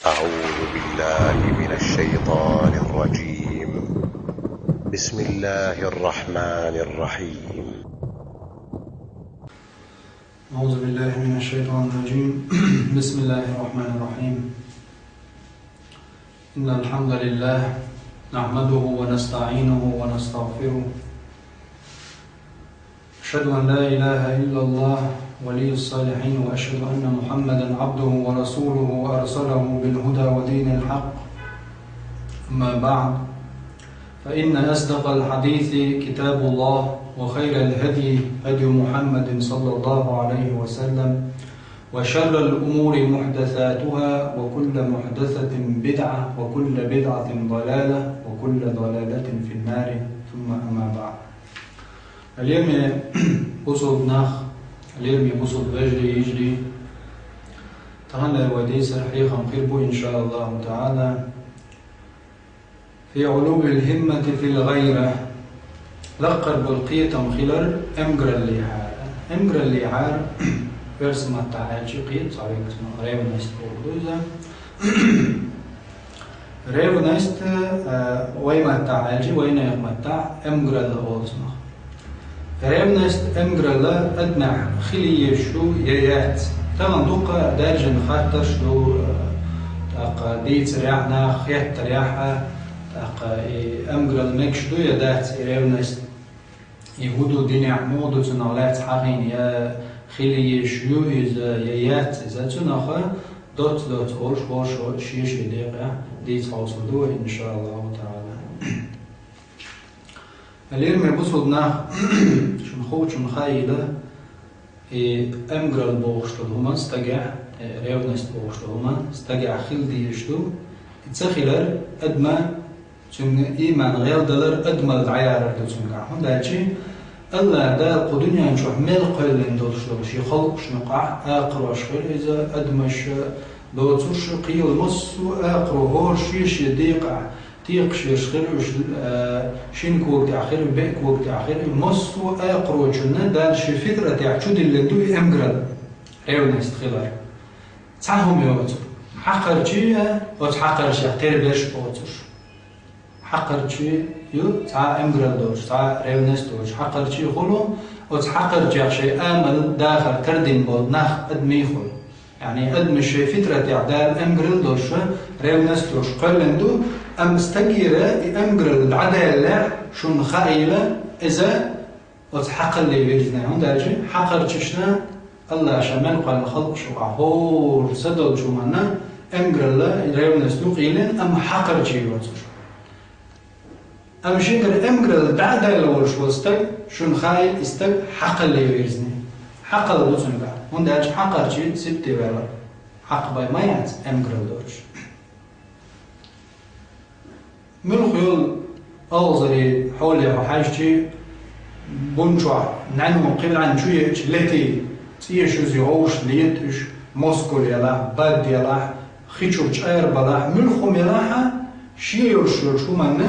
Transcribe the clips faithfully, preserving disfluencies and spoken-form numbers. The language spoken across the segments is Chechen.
أعوذ بالله من الشيطان الرجيم. بسم الله الرحمن الرحيم. أعوذ بالله من الشيطان الرجيم. بسم الله الرحمن الرحيم. إن الحمد لله نحمده ونستعينه ونستغفره. أشهد أن لا إله إلا الله ولي الصالحين، وأشهد أن محمدا عبده ورسوله أرسله بالهدى ودين الحق. أما بعد، فإن أصدق الحديث كتاب الله، وخير الهدي هدي محمد صلى الله عليه وسلم، وشر الأمور محدثاتها، وكل محدثة بدعة، وكل بدعة ضلالة، وكل ضلالة في النار. ثم أما بعد. Лераме бусалба нах, лераме бусалба вежарий, йижарий, таханлера вай дийцар хьехам хир бу, إن شاء الله تعالى. في علو الهمة في الغيرة. Лакхара бола кхетам хилар эмгараллехьара. Эмгараллехьара, оьрсийн маттахь аьлча, кхета цхьа векасна, ревность бохург ду иза. Ревность, э, вай маттахь аьлча, вайнах маттахь эмгаралла олу цунах. Ревность, эмгаралла адамехь хила езаш ю я яц? Тахана дуккха даьржина хаттарш ду, э, тӀаккха дийцарехь, наха хеттарехь, тӀаккха и эмгаралла мегаш ду я дац, и ревность? И хӀун ду динехь, муха ду цунах лаьцна хьахийна, я хила езаш ю иза, я яц иза? Цунах доцца-доцца олуш, хӀоранна шен-шен декъехь дийца хьовсур ду вай, إن شاء الله تعالى. Лераме бусалба нах, шуна ховчунна хаийла, и эмгаралла бохуш долу хӀума стагехь, э, ревность бохуш долу хӀума стагехь хила дезаш ду. И ца хилар адама, цуьнан ийман гӀелдалар, адамалла дӀаярар ду цуьнгахь. ХӀунда аьлча АллахӀ Дала кху дуьнен чохь мел кхоьллина долуш долу шен халкъашна юкъахь, акхарош хир иза, адамаш, доцурш, кхин массо а акхаро, хӀора шен-шен декъахь текхаш еш хир уьш, э, шина кога тӀехь хир, беа кога тӀехь хир, массо а акхарочунна Дала шен фитратехь чудиллина ду и эмгаралла, ревность хилар. Цхьа хӀума йоцург. Хьакхарчий, оцу хьакхарчех тера берш боцурш. Хьакхарчий ю цхьа эмгаралла доцуш, цхьа ревность доцуш. Хьакхарчий хуьлу, оцу хьакхарчех шайн амал, дахар тардина болу нах, адамий хуьлу. Яъни адамаш шайн фитратехь Дала эмгаралла долуш, ревность долуш кхоьллина ду, амма стагера и эмгаралла дӀадаьллехь, шуна хаийла, иза оцу хьакхалле вирзина. ХӀунда аьлча хьакхарчашна АллахӀа ша мел кхоьллина халкъашна юкъахь хӀора са долчу хӀуманна эмгаралла, ревность юкъайиллина, амма хьакхарчий йоцуш. Амма шегара эмгаралла дӀа а даьлла волуш волу стаг, шуна хаийла, и стаг хьакхалле вирзина. Хьакхалла ду цуьнгахь, хӀунда аьлча хьакхарчий сибате ваьлла. Хьакха бен ма яц эмгаралла доцуш. Муьлха йолу алгӀазарийн хьоле хьо хьаьжча, бун чохь нӀаьно кхин нӀаьна чу еача летий, цӀеша юзий гӀовшаш лета уьш, москул ялахь, бад ялахь, хи чуьра чӀара балахь, муьлха хӀума ялахь а, шен йолуш йолчу хӀуманна,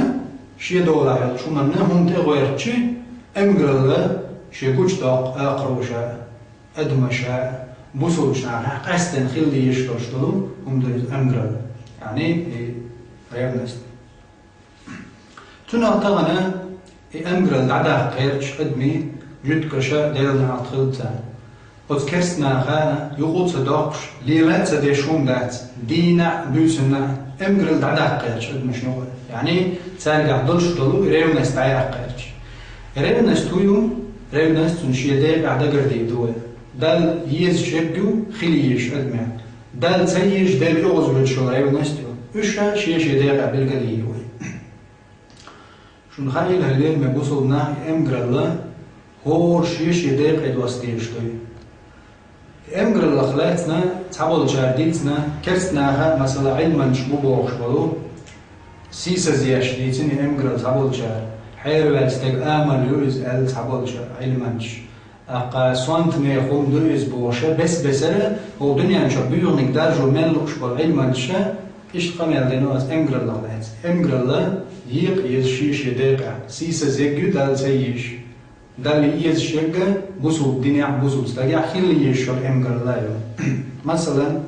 шен долахь йолчу хӀуманна хӀума тӀе гӀоьртича, эмгаралла шен гучудоккху акхаро ша. Адамаша, бусулбачу нахехь къаьсттина хила дезаш долуш долу хӀума ду иза эмгаралла, яъни и ревность. Цунах тахана и эмгаралла дӀадаккха гӀерташ адамийн жуьгташа, Делан неӀалт хуьлда царна. Оцу керстанаха юкъа а ца доккхуш, лела а ца деш хӀума дац, дийнахь а, буьйсанна а эмгаралла дӀадаккха гӀерташ адамашна юкъа. Яъни цаьргахь долуш долу ревность дӀаяккха гӀерташ. Ревность хӀун ю? Ревность цунна шен декъехь дагардийр ду вай. Далла езаш ерг ю хила езаш адамех. Далла ца езаш, Дела оьгӀазвоьдуш йолу ревность ю. Уьш ша шен-шен декъехь билгалйийр ю вай. Шуна хаийла, хӀай лераме бусулба нах, и эмгаралла хӀора шен-шен декъе доссадезаш ду. Эмгараллах лаьцна цхьаболчара дийцина, керстанаха, масала, Ӏилманчаш бу бохуш болу, сийсазъеш дийцина и эмгаралла цхьаболчара. Хьераваьлла стеган амал ю иза, аьлла цхьаболчара Ӏилманчаша. ТӀаккха сонтане хӀума ду иза бохуша, бес-бесара, хӀокху дуьнен чохь боьханиг даржо мел лууш болу Ӏилманчаша иштта къамел дина оцу эмгараллах лаьцна. Эмгаралла екъа еза шен-шен декъехь, сийсазъерг ю Далла ца езаш. Далла езаш ерг бусулба динехь, бусулба стагехь хила езаш йолу эмгаралла ю. Масала,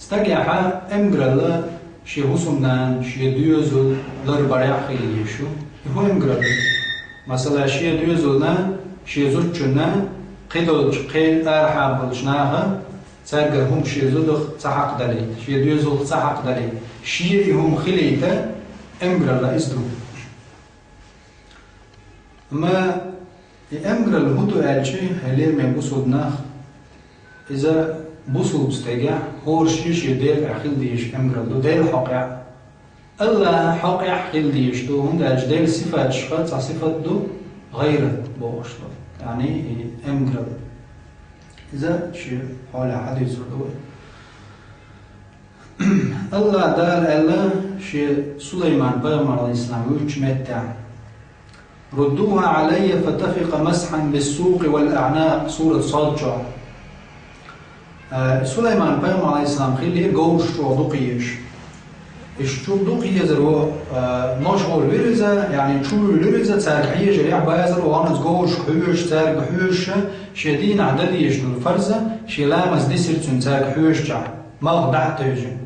Стагехьа эмгаралла шен хӀусамнана, шен доьзал ларбарехь хила езаш ю. И хӀун эмгаралла? Масала, шен доьзална, шен зудчунна, кхидолчу, кхин арахьа болчу наха, цаьргара хӀума шен зудах ца хьакхадалийта, шен доьзалх ца хьакхадалийта, шен и хӀума хилийта эмгаралла иза ду. Амма и эмгаралла хӀун ду аьлча, хьале мел бусулба нах, иза бусулба стагехь хӀора шен-шен Делан тӀехь хила дезаш эмгаралла ду, Делан хьокъехь. Аллахьан хьокъехь хила дезаш ду, хӀунда аьлча Делан сифаташха цхьа сифат ду, гӀайрат бохуш ду. Яъни, и эмгаралла. Иза шен хьолехь хьадийцар ду вай. Аллахь Дала аьлла шен Сулайман-пайхамар, Ӏалайхиссалам, вуьйцучу меттехь: «Руддуха Ӏалайя фатафикъа масхьан биссукъи вал аӀнакъ», сурат Сад чохь. Э, Сулайман-пайхамар, Ӏалайхиссалам, хиллера говраш чӀогӀа дукха езаш. Иштта чу дукха езаро, э, машгӀул вира иза, яъни чу вуьйлира иза, цаьрга хьежарехь базар вахана иза говрашка хьоьжуш, цаьрга хьоьжуш, шен дийнахь дан дезаш долу фарз, шен ламаз дисира цуьнан цаьрга хьоьжучохь, малх дӀа а тевжина.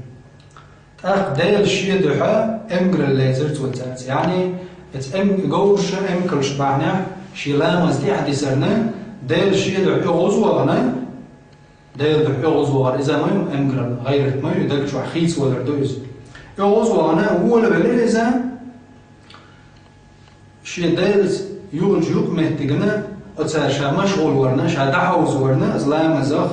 ТӀаккха Дела шен дуьхьа эмгаралла лецира цо цаьрца. Яъни, эца эм-, говраш, эмкалш бахьанехь шен ламаз тӀаьхьа дисарна, Дела шен дуьхьа оьгӀаз вахана, Делан дуьхьа оьгӀаз вахар иза ма ю эмгаралла, гӀайрат ма ю, даг чохь хийцавалар ду иза. ОьгӀаз вахана, волавелира иза, шен Делаца юхачу юкъаметтигна, оцара ша машгӀул варна, ша дӀахьовзаварна, иза ламазах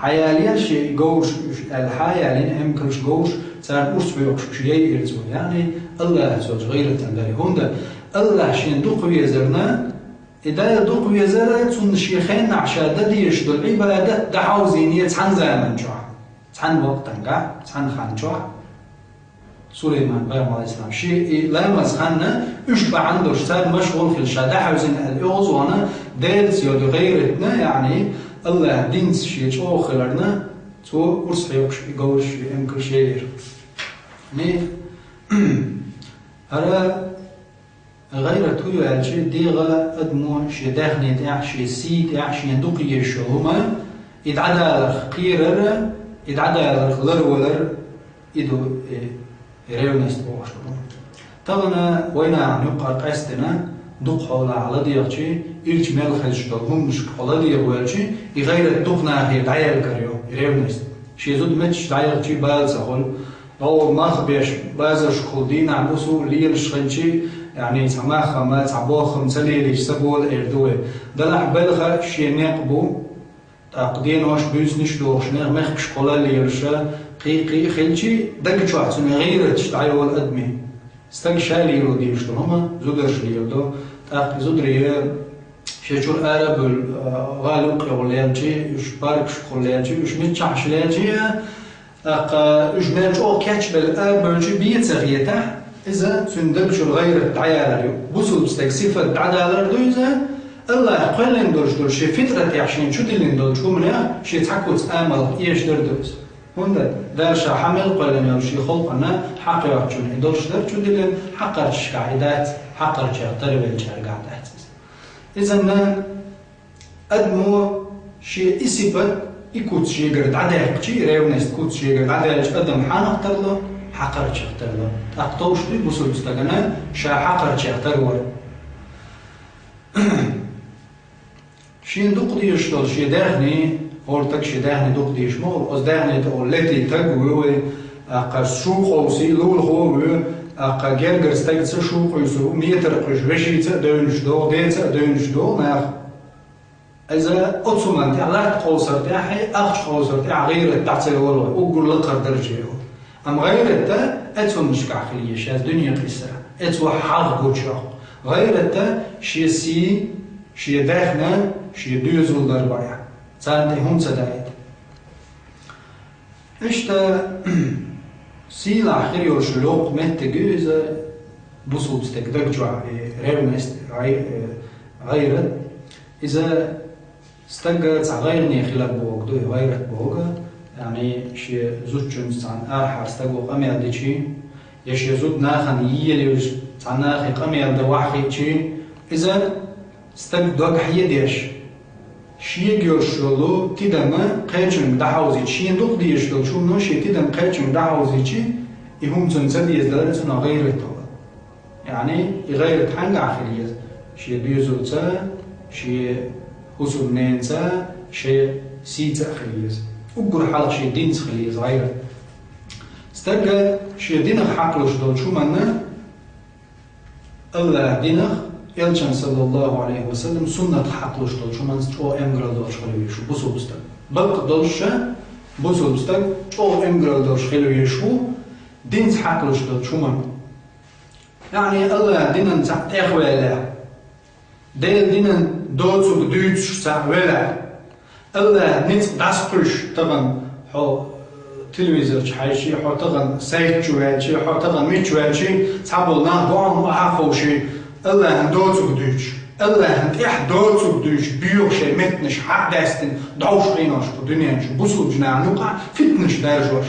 хьаялийра шен говраш уьш аьлла, хьаялийна эмкалш говраш, царна урс хьоькхуш уьш яйира цо. Яъни, Аллахьца йолчу гӀайратан даре. ХӀунда Аллахь шена дукха везарна, и Дала дукха везара, цунна шен хеннахь ша дан дезаш долу Ӏибадат дӀахьовзийне цхьана заман чохь, цхьана вакътангахь, цхьана хан чохь. Сулайман-пайхамар, Ӏалайхиссалам, шен и ламаз ханна уьш бахьана долуш, царна машгӀул хилла ша дӀахьевзина аьлла оьгӀаз вахана, Делаца йолу гӀайратна, яъни Аллахьан динца шен чӀогӀа хиларна, цо урс хьоькхуш и говраш, и эмкалш яйира. Ми, хӀара гӀайрат хӀун ю аьлча, дегӀан адамо шен даьхни тӀехь, шен сий тӀехь, шена дукха езаш йолу хӀума, и дӀадаларх кхерар, и дӀадаларх ларвалар, и ду, и, и ревность бохуш долу. Тахана вайнахана юккъара къаьстина, дукха хьолахь ладегӀчи, ирча мел хезаш долу хӀуманашка хьо ладегӀа ваьлчи, и гӀайрат дукха нахе дӀаелкар ю, и ревность. Шен зуда метташ дӀаяхчи бала ца хуьлу, гӀовгӀа мах беш, базаршкахула дийнахь буса лелаш хилчи, яъни цхьа мах а, цхьа бохам ца лелийча ца бола эр ду вай. Делахь белхан шен некъ бу, тӀаккха денош, буьйсанаш дохуш, нехан мехкашкахула лелаш, кхин, кхин а хилчи, даг чохь цуьнан гӀайраташ дӀайолу адамийн. Стаг ша лело дезаш долу хӀума зударша леладо, тӀаккха зударий шен чуьра ара а бевлла, гӀала юккъехула лелчи, уьш паркашкахула лелчи, уьш миччахьаш лелчи, тӀаккха уьш мел чӀогӀа кечбелла арабевлчи бен ца хетахь, иза цуьнан даг чуьра гӀайрат дӀаялар ю. Бусулба стеган сифат дӀадалар ду иза, Аллахьа кхоьллина долуш долу шен фитратехь шена чудиллина долчу хӀуманех шен цхьа куц амалх эшадар ду иза. ХӀунда Дала ша хьан мел кхоьллина йолу шен халкъана хьакхоьхьучунна и долуш дар чудиллина, хьакхарчашкахь и дац, хьакхарчех тарвеллачаьргахь дац иза. Изанна адамо шен и сипат, и куц шегара дӀадаьккхичи, ревность куц шегара дӀадаьлча адам хьанах тарло, хьакхарчех тарло. ТӀаккха товш дуй бусулба стагана ша хьакхарчех тарвар. Шен дукха дезаш долу шен даьхни, хӀора таг шен даьхни дукха дезаш ма волу, оцу даьхни тӀе олу летий таг а ву вай, аккха шу къовсий лулахо а ву, аккха гергара стагца шу къуьйсур ву, метр къуьйсуш вешица а девнаш догӀу, деца а девнаш догӀу нах. Иза оцу хӀуманна тӀехь, латта къовсар тӀехь, ахча къовсар тӀехь гӀайрат дӀа ца йолу вай, уггар лакхара дарже йолу. Амма гӀайрат а оцу хӀуманашкахь хила еза шаьш дуьне къийсар, оцу хьагӀ гучу йоккху. ГӀайрат а шен сий, шен даьхни, шен доьзал ларбарехь, царна тӀе хӀума ца даийта. Иштта сийлахь хир йолуш локху меттиг ю иза бусулба стеган даг чохь, и ревность, гӀай-, э, гӀайрат. Иза стага цхьа гӀайгӀане хилар бохург ду и гӀайрат бохург, яъни шен зудчуьнца цхьана арахьара стага къамел дичи, я шен зуда нахана ела йолуш цхьана нахе къамел дан ваьхьичи, иза стаг дог хьедеш, Шега йолуш йолу тидам кхечуьнга дӀахьовзийча, шена дукха дезаш долчу хӀумано шен тидам кхечуьнга дӀахьовзийча, и хӀума цунна ца дезадалар цунах гӀайрат хила. Яъни, и гӀайрат хьаьнгахь хила еза? Шен доьзалца, шен хӀусамненаца, шен сийца а хила еза. Уггар хьалха шен динца хила еза гӀайрат. Стага шен динах хьакхалуш долчу хӀуманна, АллахӀан динах, Элчан, саллаллаху Ӏалайхи ва саллам, суннатах хьакхалуш долчу хӀуманца чӀогӀа эмгаралла долуш хила везаш ву бусулба стаг. Бакъ долуш ша, бусулба стаг чӀогӀа эмгаралла долуш хила везаш ву динца хьакхалуш долчу хӀуманна. Яъни, АллахӀан динан цхьаъ тӀехвеллехь, Делан динан доцург дуьйцуш цхьаъ велахь, АллахӀан ницкъ дӀасакхуьйсуш тахана хьо, э, телевизор чу хьаьжча, хьо тахана сайт чу ваьлча, хьо тахана мича ваьлча, цхьаболу нах гуш ма хьаховший, АллахӀан доцург дуьйцуш, АллахӀан тӀехь доцург дуьйцуш, боьху шайн меттанаш хьакъ даьстина, дӀовш хьийнош кху дуьнен чу, бусулба нахана юкъахь фитнаш даржош.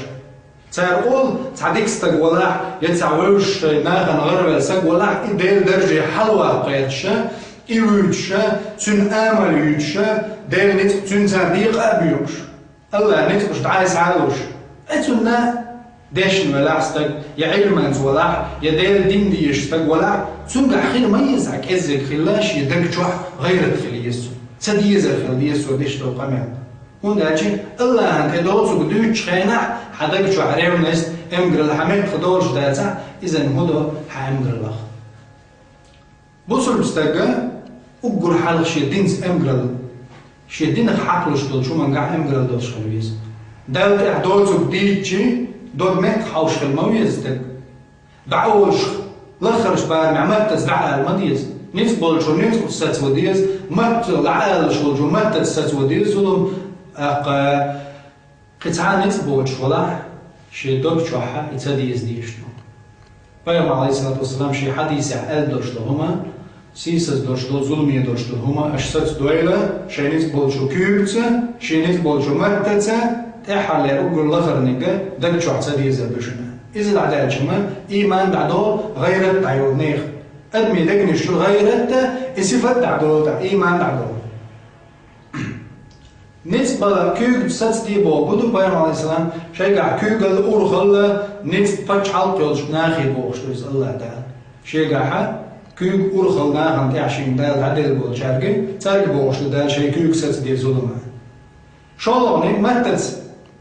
Цара олу, цхьа дика стаг валахь, я цхьа вевзаш шайн нахана гӀараваьлла стаг валахь, и Делан дарже хьалаваккха гӀерташ, и вуьйцуш, цуьнан амал юьйцуш, Делан ницкъ цуьнца декъа а боькъуш, АллахӀан ницкъаш дӀасалуш, и цунна дешна велахь стаг, я Ӏилманца валахь, я Делан дин дезаш стаг валахь, цуьнгахь хила ма еза, кӀеззиг хилла, шен даг чохь гӀайрат хила еза цунна. Ца дезар хила деза цо деш долу къамел. ХӀунда аьлча АллахӀан тӀе доцург дуьйцучу хенахь хьан даг чохь ревность, эмгаралла, хьан меттах долуш дацахь, иза хӀун до хьан эмгараллах? Бусулба стага уггар хьалха шен динца эмгаралла, шен динах хьакхалуш долчу хӀумангахь эмгаралла долуш хила веза. Далла тӀехь доцург дийцчи, дог меттах хьовш хила ма веза стаг. ДӀа а волуш, лаххарчу барамехь маттаца дӀаала ма деза. Ницкъ болчо ницкъаца сацо деза, маттаца дӀаалалуш волчо маттаца сацо деза зулам. ТӀаккха кхин цхьа а ницкъ боцуш валахь, шен дог чохь и ца деза дезаш ду. Пайхамар, Ӏалайхиссалату вассалам, шен хьадисехь аьлла долуш долу хӀума, сийсаз долуш долу, зуламе долуш долу хӀума аша сацадойла, шайн ницкъ болчу куьйгаца, шен ницкъ болчу маттаца, тӀаьххьарлера уггар лахарниг даг чохь ца дезар ду шуна. Иза дӀадаьлча ма, ийман дӀадолу, гӀайрат дӀайолу нехан. Адамийн дегнаш чуьра гӀайрат а, и сифат дӀадолу тӀаккха, ийман дӀадолу. Ницкъ бала куьйгаца сацаде боху ду Пайхамар, Ӏалайхиссалам, шайгахь куьйгалла, урхалла, ницкъ, пачхьалкх йолчу нахе бохуш ду иза АллахӀ Дала. Шегахьа куьйга, урхалла нахана тӀехь шена Дала дӀаделла болчаьрга, цаьрга бохуш ду Дала шайн куьйга сацаде зулам. ШолгӀаниг маттаца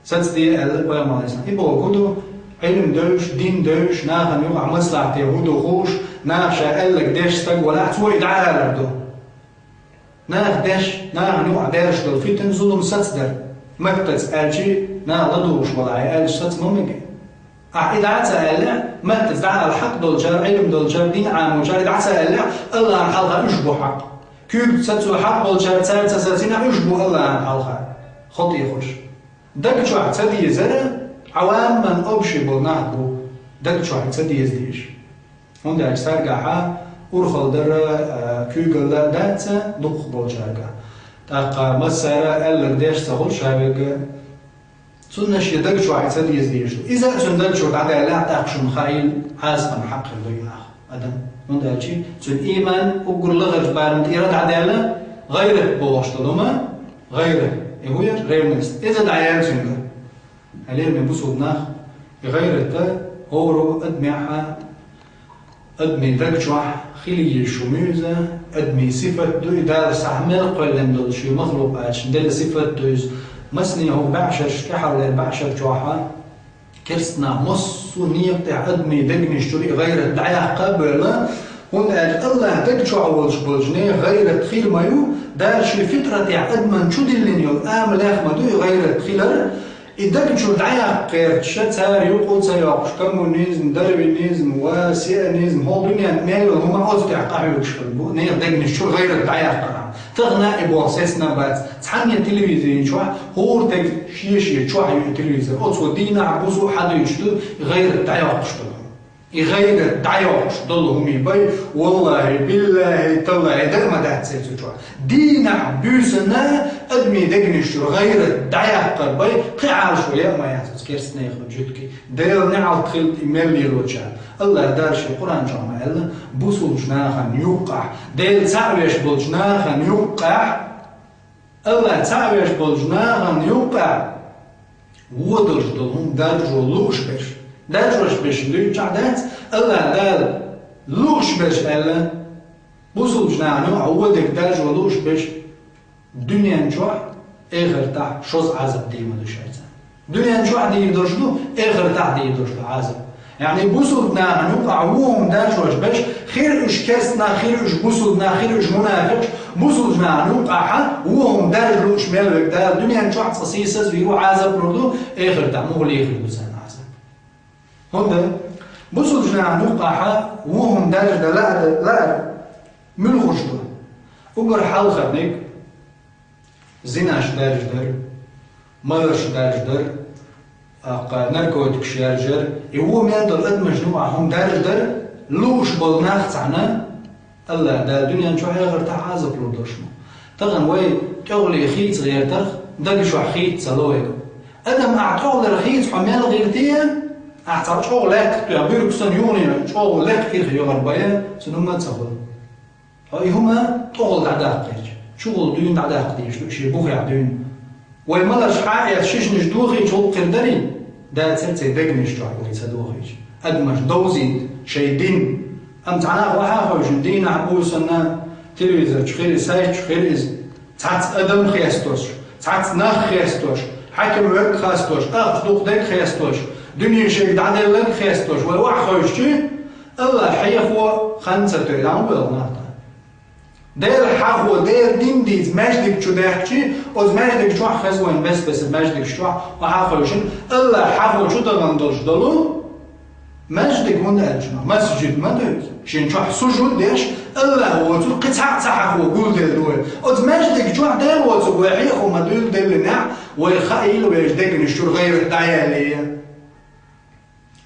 сацаде аьлла Пайхамар, Ӏалайхиссалам. И боху ду, Ӏилма девзаш, дин девзаш, нахана юкъахь маслахьате хӀун ду хууш, наха ша аьлларг деш стаг валахь, цо и дӀаалар ду. Наха деш, нахана юкъахь даьржаш долу фитна, зулам сацадар. Маттаца аьлчи, наха ладугӀуш валахь, и аьлча саца ма мега. Ахьа и дӀа а ца аьллехь, маттаца дӀаала хьакъ долчара, Ӏилма долчара, дин Ӏамочара и дӀа а ца аьллехь, АллахӀана хьалха уьш бу хьакъ. Куьйгаца сацо хьакъ болчара цара ца сацийнехь, уьш бу АллахӀана хьалха хатӀехуш. Даг чохь ца дезара, Ӏаваман, общий болу нах бу даг чохь ца деза дезаш. ХӀунда аьлча цаьргахьа урхалла дара, а, куьйгалла а дац дукхахболчаьрга. ТӀаккха массара аьлларг деш ца хуьлу ша верг, цунна шен даг чохь ца деза дезаш ду. Иза а цуьнан даг чуьра дӀадаьллехь, тӀаккха шуна хаийла, Ӏазапан хьакъ хир ду и нах, адам. ХӀунда аьлча цуьнан ийман уггар лахарчу барамна тӀера дӀадаьлла, гӀайрат бохуш долу хӀума, гӀайрат, и хӀун яра, ревность, иза дӀаяьлла цуьнгара. Хьалера, мен бусулба нах, и гӀайрат а хӀора адамехьа, адамийн даг чохь хила езаш хӀума ю иза, адамийн сифат ду и, Дала схьа мел кхоьллина долу шен махлукъаташна делла сифат ду иза. Масане хӀокху бӀешераш тӀехьаллера бӀешар чохьа керста нах массо а некъа тӀехь адамийн дегнаш чуьра и гӀайрат дӀаяккха а бевлла, хӀунда аьлча АллахӀ даг чохь волуш болчу нехан гӀайрат хир ма ю, Дала шен фитратехь адаман чу диллина йолу амалех ма ду и гӀайрат хилар, и даг чуьра дӀаяккха гӀерташ, цара юкъа ца йоккхуш, коммунизм, дарвинизм ва сионизм, хӀокху дуьненна мел йолу хӀума оцу тӀехь къахьоьгуш хир бу, нехан дегнаш чуьра гӀайрат дӀаяккхархьама. Тахана а и боху сецна бац, цхьанне телевизорийн чохь хӀора стеган шен-шен чохь ю и телевизор. Оцо дийнахь, бусо хьадуьйцуш ду, и гӀайрат дӀайоккхуш долу хӀума. И гӀайрат дӀайоккхуш долу хӀума бай, валлахӀи, биллахӀи, таллахӀи, дан а ма дац церан цу чохь. Дийнахь, буьйсанна адамийн дегнаш чуьра гӀайрат дӀаяккхар бай, кхин Ӏалашо яа а ма яц оцу керста нехан жуьгтий. Делан неӀалт хилла и мел лелочарна. АллахӀ Дала шен Къуръан чохь ма аьлла, бусулбачу нахана юккъехь, Дела цхьаъ веш болчу нахана юккъехь, Аллах цхьаъ веш болчу нахана юккъехь вон долуш долу хӀума даржо лууш берш. Даржош берш дуьйцучохь дац, Аллах Дала лууш берш аьлла, бусулбачу нахана юкъахь вон дерг даржо лууш берш дуьнен чохь, эхартахь шозза Ӏазап дийр ма ду шайца. Дуьнен чохь дийр долуш ду, эхартахь дийр долуш ду Ӏазап. Яъни бусулба нахана юкъахь вон хӀума даржош берш, хир уьш керста нах, хир уьш бусулба нах, хир уьш мунафикъаш, бусулба нахана юкъахь вон хӀума даржа лууш мел верг Дала дуьнен чохь цкъа сийсазвийр ву, Ӏазап лур ду, эхартахь муха лехар ду царна Ӏазап. ХӀунда бусулба нахана юкъахь вон хӀума даржа дан лаьа, лаьа муьлха хӀума ду? Уггар хьалхарниг зинаш даржадар, маларш даржадар, тӀаккха наркотикаш яржар, и вон мел долу адамашна юкъахь хӀума даржадар, лууш болу нах цхьаьна, Аллах Дала дуьнен чохь, эхартахь Ӏазап лур долуш ма. Тахана вай тӀехула хийца гӀертарх, дага чохь хийца ца ло вайга. Адам, ахь тӀехулара хийца хьо мел гӀиртий, ахь цхьа чӀогӀа лаьтта тоьхна, буьрг санна юханехьа чӀогӀа лаьтта ирхъа йогӀур бай, цунна хӀумма а ца хуьлу. Хьо и хӀума тӀехула дӀадаккхийча, чухула дуьйна дӀадаккха дезаш ду, шен бухехь дуьйна. Вай маларш хьа а эцна, шишанаш дохийча гӀуллакх хир дарий? Дацара, церан дегнаш чохь вай ца дохийча. Адамаш довзийта шайн дин. Амма цхьа нах ваха а хевшина, дийнахь буьйсанна телевизор чу хир иза, сайт чу хир иза. Цхьацца адам хестош, цхьацца нах хестош, хьаькам верг хестош, ахча дукха дерг хестош, дуьне шайга дӀаделларг хестош, вай охьахевшича, Аллах хьехо хан ца тойла, дӀа ма ваьлла нах тӀе. Дела хьахо, Делан дин дийца маьждиг чу даьхкича, оцу маьждиг чохь хеза вайн бес-бесара маьждигаш чохь, охьахевшина, Аллах хьахо чу дахана долуш долу маьждиг, хӀунда аьлча масжид ма ду иза. Шен чохь сужуд деш, Аллах воцург кхин цхьаъ ца хьахо гулделла ду вай. Оцу маьждиг чохь Дела воцург вай хьехо ма дуьйла деллинехь, вай хаийла вешан дегнаш чуьра гӀайрат дӀаяьллий.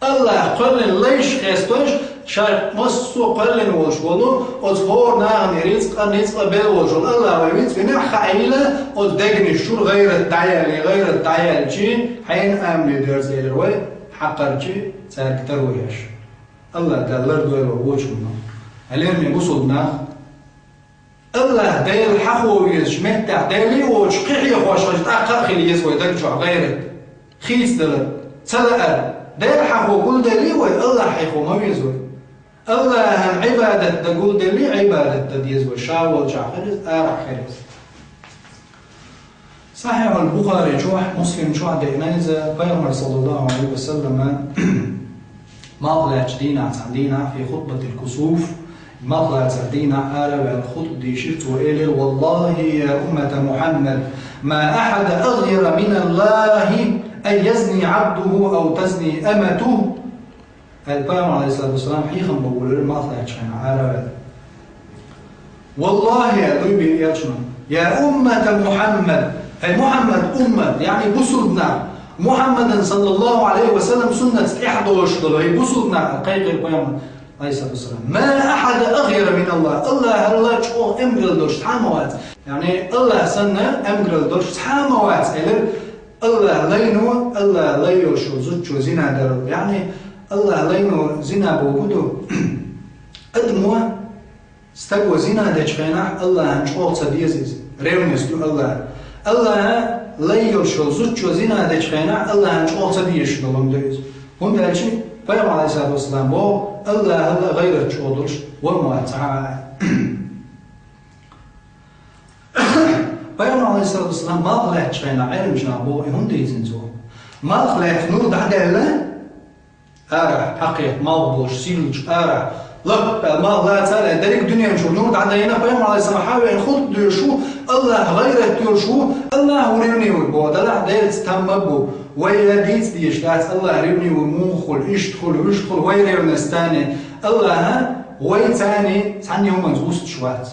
Аллах кхоьллина лайш хестош, ша массо а кхоьллина волуш волу, оцу хӀора нахана рицкъа, ницкъа бен волуш волу Аллах вай вицвинехь, хаийла, оцу дегнаш чуьра гӀайрат дӀаяьллий, гӀайрат дӀаяьлча, хьенан амале дерза элира вай, хьакхарчий, цаьрга таро еш. Аллах Дала лардойла вай вочунна. Хьалераме бусулба нах, Аллах Дела хьахо везачу меттехь, Дела и воцуш кхин хьехош хилча, тӀаккха а хила еза вай даг чохь гӀайрат, хийцадалар, ца лаар. Дела хьахо гулделлий вай, Аллах хьехо ма веза вай. Аллахьан Ӏибадат дан гулделлий, Ӏибадат дан деза вай, ша волчохь хир иза, арахь хир иза. Сахьихьул Бухари чохь, Муслим чохь деана иза, Пайхамар, саллаллаху Ӏалайхи ва саллама, малх лаьттачу дийнахь, цхьана дийнахь, фи хутбатил кусуф, малх лацар дийнахь ара а ваьлла хутба дийшира, цо элира: «Валлахи, я уммата Мухьаммад, ма ахьада агъйара миналлахи ан язни Ӏабдуху ав тазни аматуху». Аьлла, Пайхамар, Ӏалайхиссалату вассалам, хьехам бан волавелира малх лаьттачу хенахь ара а ваьлла. «Валлахи, — аьлла, дуй бен элчано, — я уммата Мухьаммад, хӀай Мухьаммад уммат, яъни бусулба нах, Мухьаммадан, саллаллаху Ӏалайхи ва саллам, суннатца тӀаьхьа долуш долу хӀай бусулба нах», — кхайкхира Пайхамар, Ӏалайхиссалату вассалам. «Ма ахьада агъйара миналлах, Аллахьалла чӀогӀа эмгаралла долуш цхьа а ма вац». Яъни Аллах санна эмгаралла долуш цхьа а ма вац, элира. Аллах лайно, Аллах лай йолуш йолу зудчо зина дарал. Яъни Аллах лайно зина бохург ду, адамо, стаго зина дечу хенахь Аллахьан чӀогӀа ца деза иза. Ревность ю Аллах. Аллах лай йолуш йолу зудчо зина дечу хенахь Аллахьан чӀогӀа ца дезаш долу хӀума ду иза. ХӀунда аьлча Пайхамар, Ӏалайхиссалату вассалам, боху, Аллахьалла гӀайрат чӀогӀа долуш ван вац цхьа а. Пайхамар, Ӏалайхиссалату вассалам, малх лаьттачу хенахь Ӏеламнаха боху, и хӀунда дийцина цо? Малх лаьцна нур дӀадаьлла, арахь, хьакхетта малх болуш, сийлачу арахь, лап аьлла малх лаца а лаьцна, дерриг дуьнен чуьра нур дӀадайна, Пайхамар, Ӏалайхиссалам, хьан веана хутба доьшуш ву, Аллах гӀайрат йолуш ву, Аллах ву ревни ву боху, делахь Делаца там ма бу, вай я дийца дезаш дац, Аллах ревни ву, муха хуьлу, иштта хуьлу, вуьшта хуьлу, вай ревность царна, Аллах вай царна цхьанна хӀуманца вусташ вац.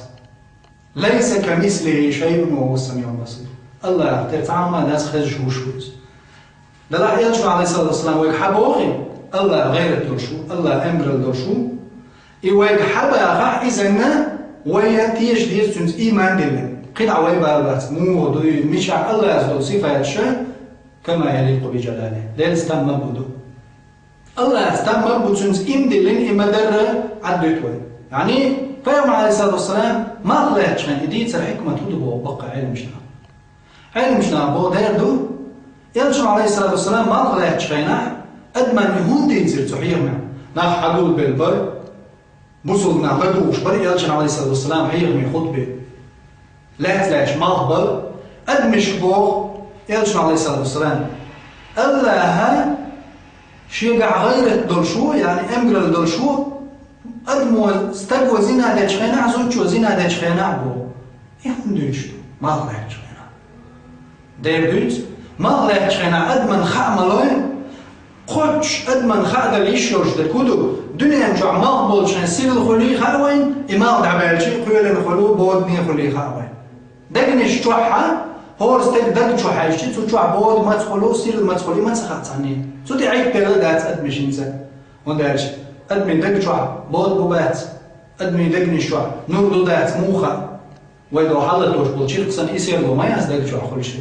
«Лайса камислихи шайъун ва хува самиъул басир». Аллах тера цхьа а хӀума дац, хезаш вуш ву иза. Делахь элчано, Ӏалайхиссалату вассалам, вайга хьан боху, Аллах гӀайрат долуш ву, Аллах эмгаралла долуш ву. И вайга хьан бахахь, изанна вай теша деза цуьнца ийман диллина. КхидӀа вай бала бац, муха дуй, мичахь Аллахьца долу сифаташ, кама яликъу би жалалихи. Делаца там ма бу ду. Аллахьца там ма бу, цуьнца ийман диллина, и ма-дарра Ӏаддуьту вай. Яъни, Пайхамар, Ӏалайхиссалату вассалам, малх лаьттачу хенахь и дийцар хьикмат хӀун ду боху баккхий Ӏеламнаха. Ӏилманчу наха боху дер ду, Элчано, Ӏалайхиссалату вассалам, малх лаьттачу хенахь, адамна и хӀунда дийцира цу хьехамехь? Нах хьагулбелла бара, бусулба нах дагадогӀуш бара Элчано, Ӏалайхиссалату вассалам, хьехамийн хутбе. Лаьцна-лаьцна малх бара, адамашка боху Элчано, Ӏалайхиссалату вассалам, АллахӀа шегахь гӀайрат долуш ву, яъни эмгаралла долуш ву, адамо, стаго зина дечу хенахь, зудчо зина дечу хенахь боху. И хӀунда дуьйцуш ду? Малх лаьттачу хенахь. Дера дуьйцу, малх лаьттачу хенахь адамна хаа ма лой, кхоччуш адамна хаа дала йиш йолуш дерг хӀун ду? Дуьнен чохь малх болчу хенахь сирла хуьлий хаьа вайн, и малх дӀабаьлча кхоьлина хуьлу, бодане хуьлий хаьа вайн. Дегнаш чохь а, хӀора стеган даг чу хьаьжча, цу чохь бода маца хуьлу, сирла маца хуьлу, и ма ца хаьа цхьанне. Цу тӀе Ӏиттаделла дац адамашца. ХӀунда аьлча адамийн даг чохь бода бу бац, адамийн дегнаш чохь нур ду дац муха хаьа. Вай догӀу хьалатош болу чиркх санна, и серго ма яц даг чохь хуьлуш.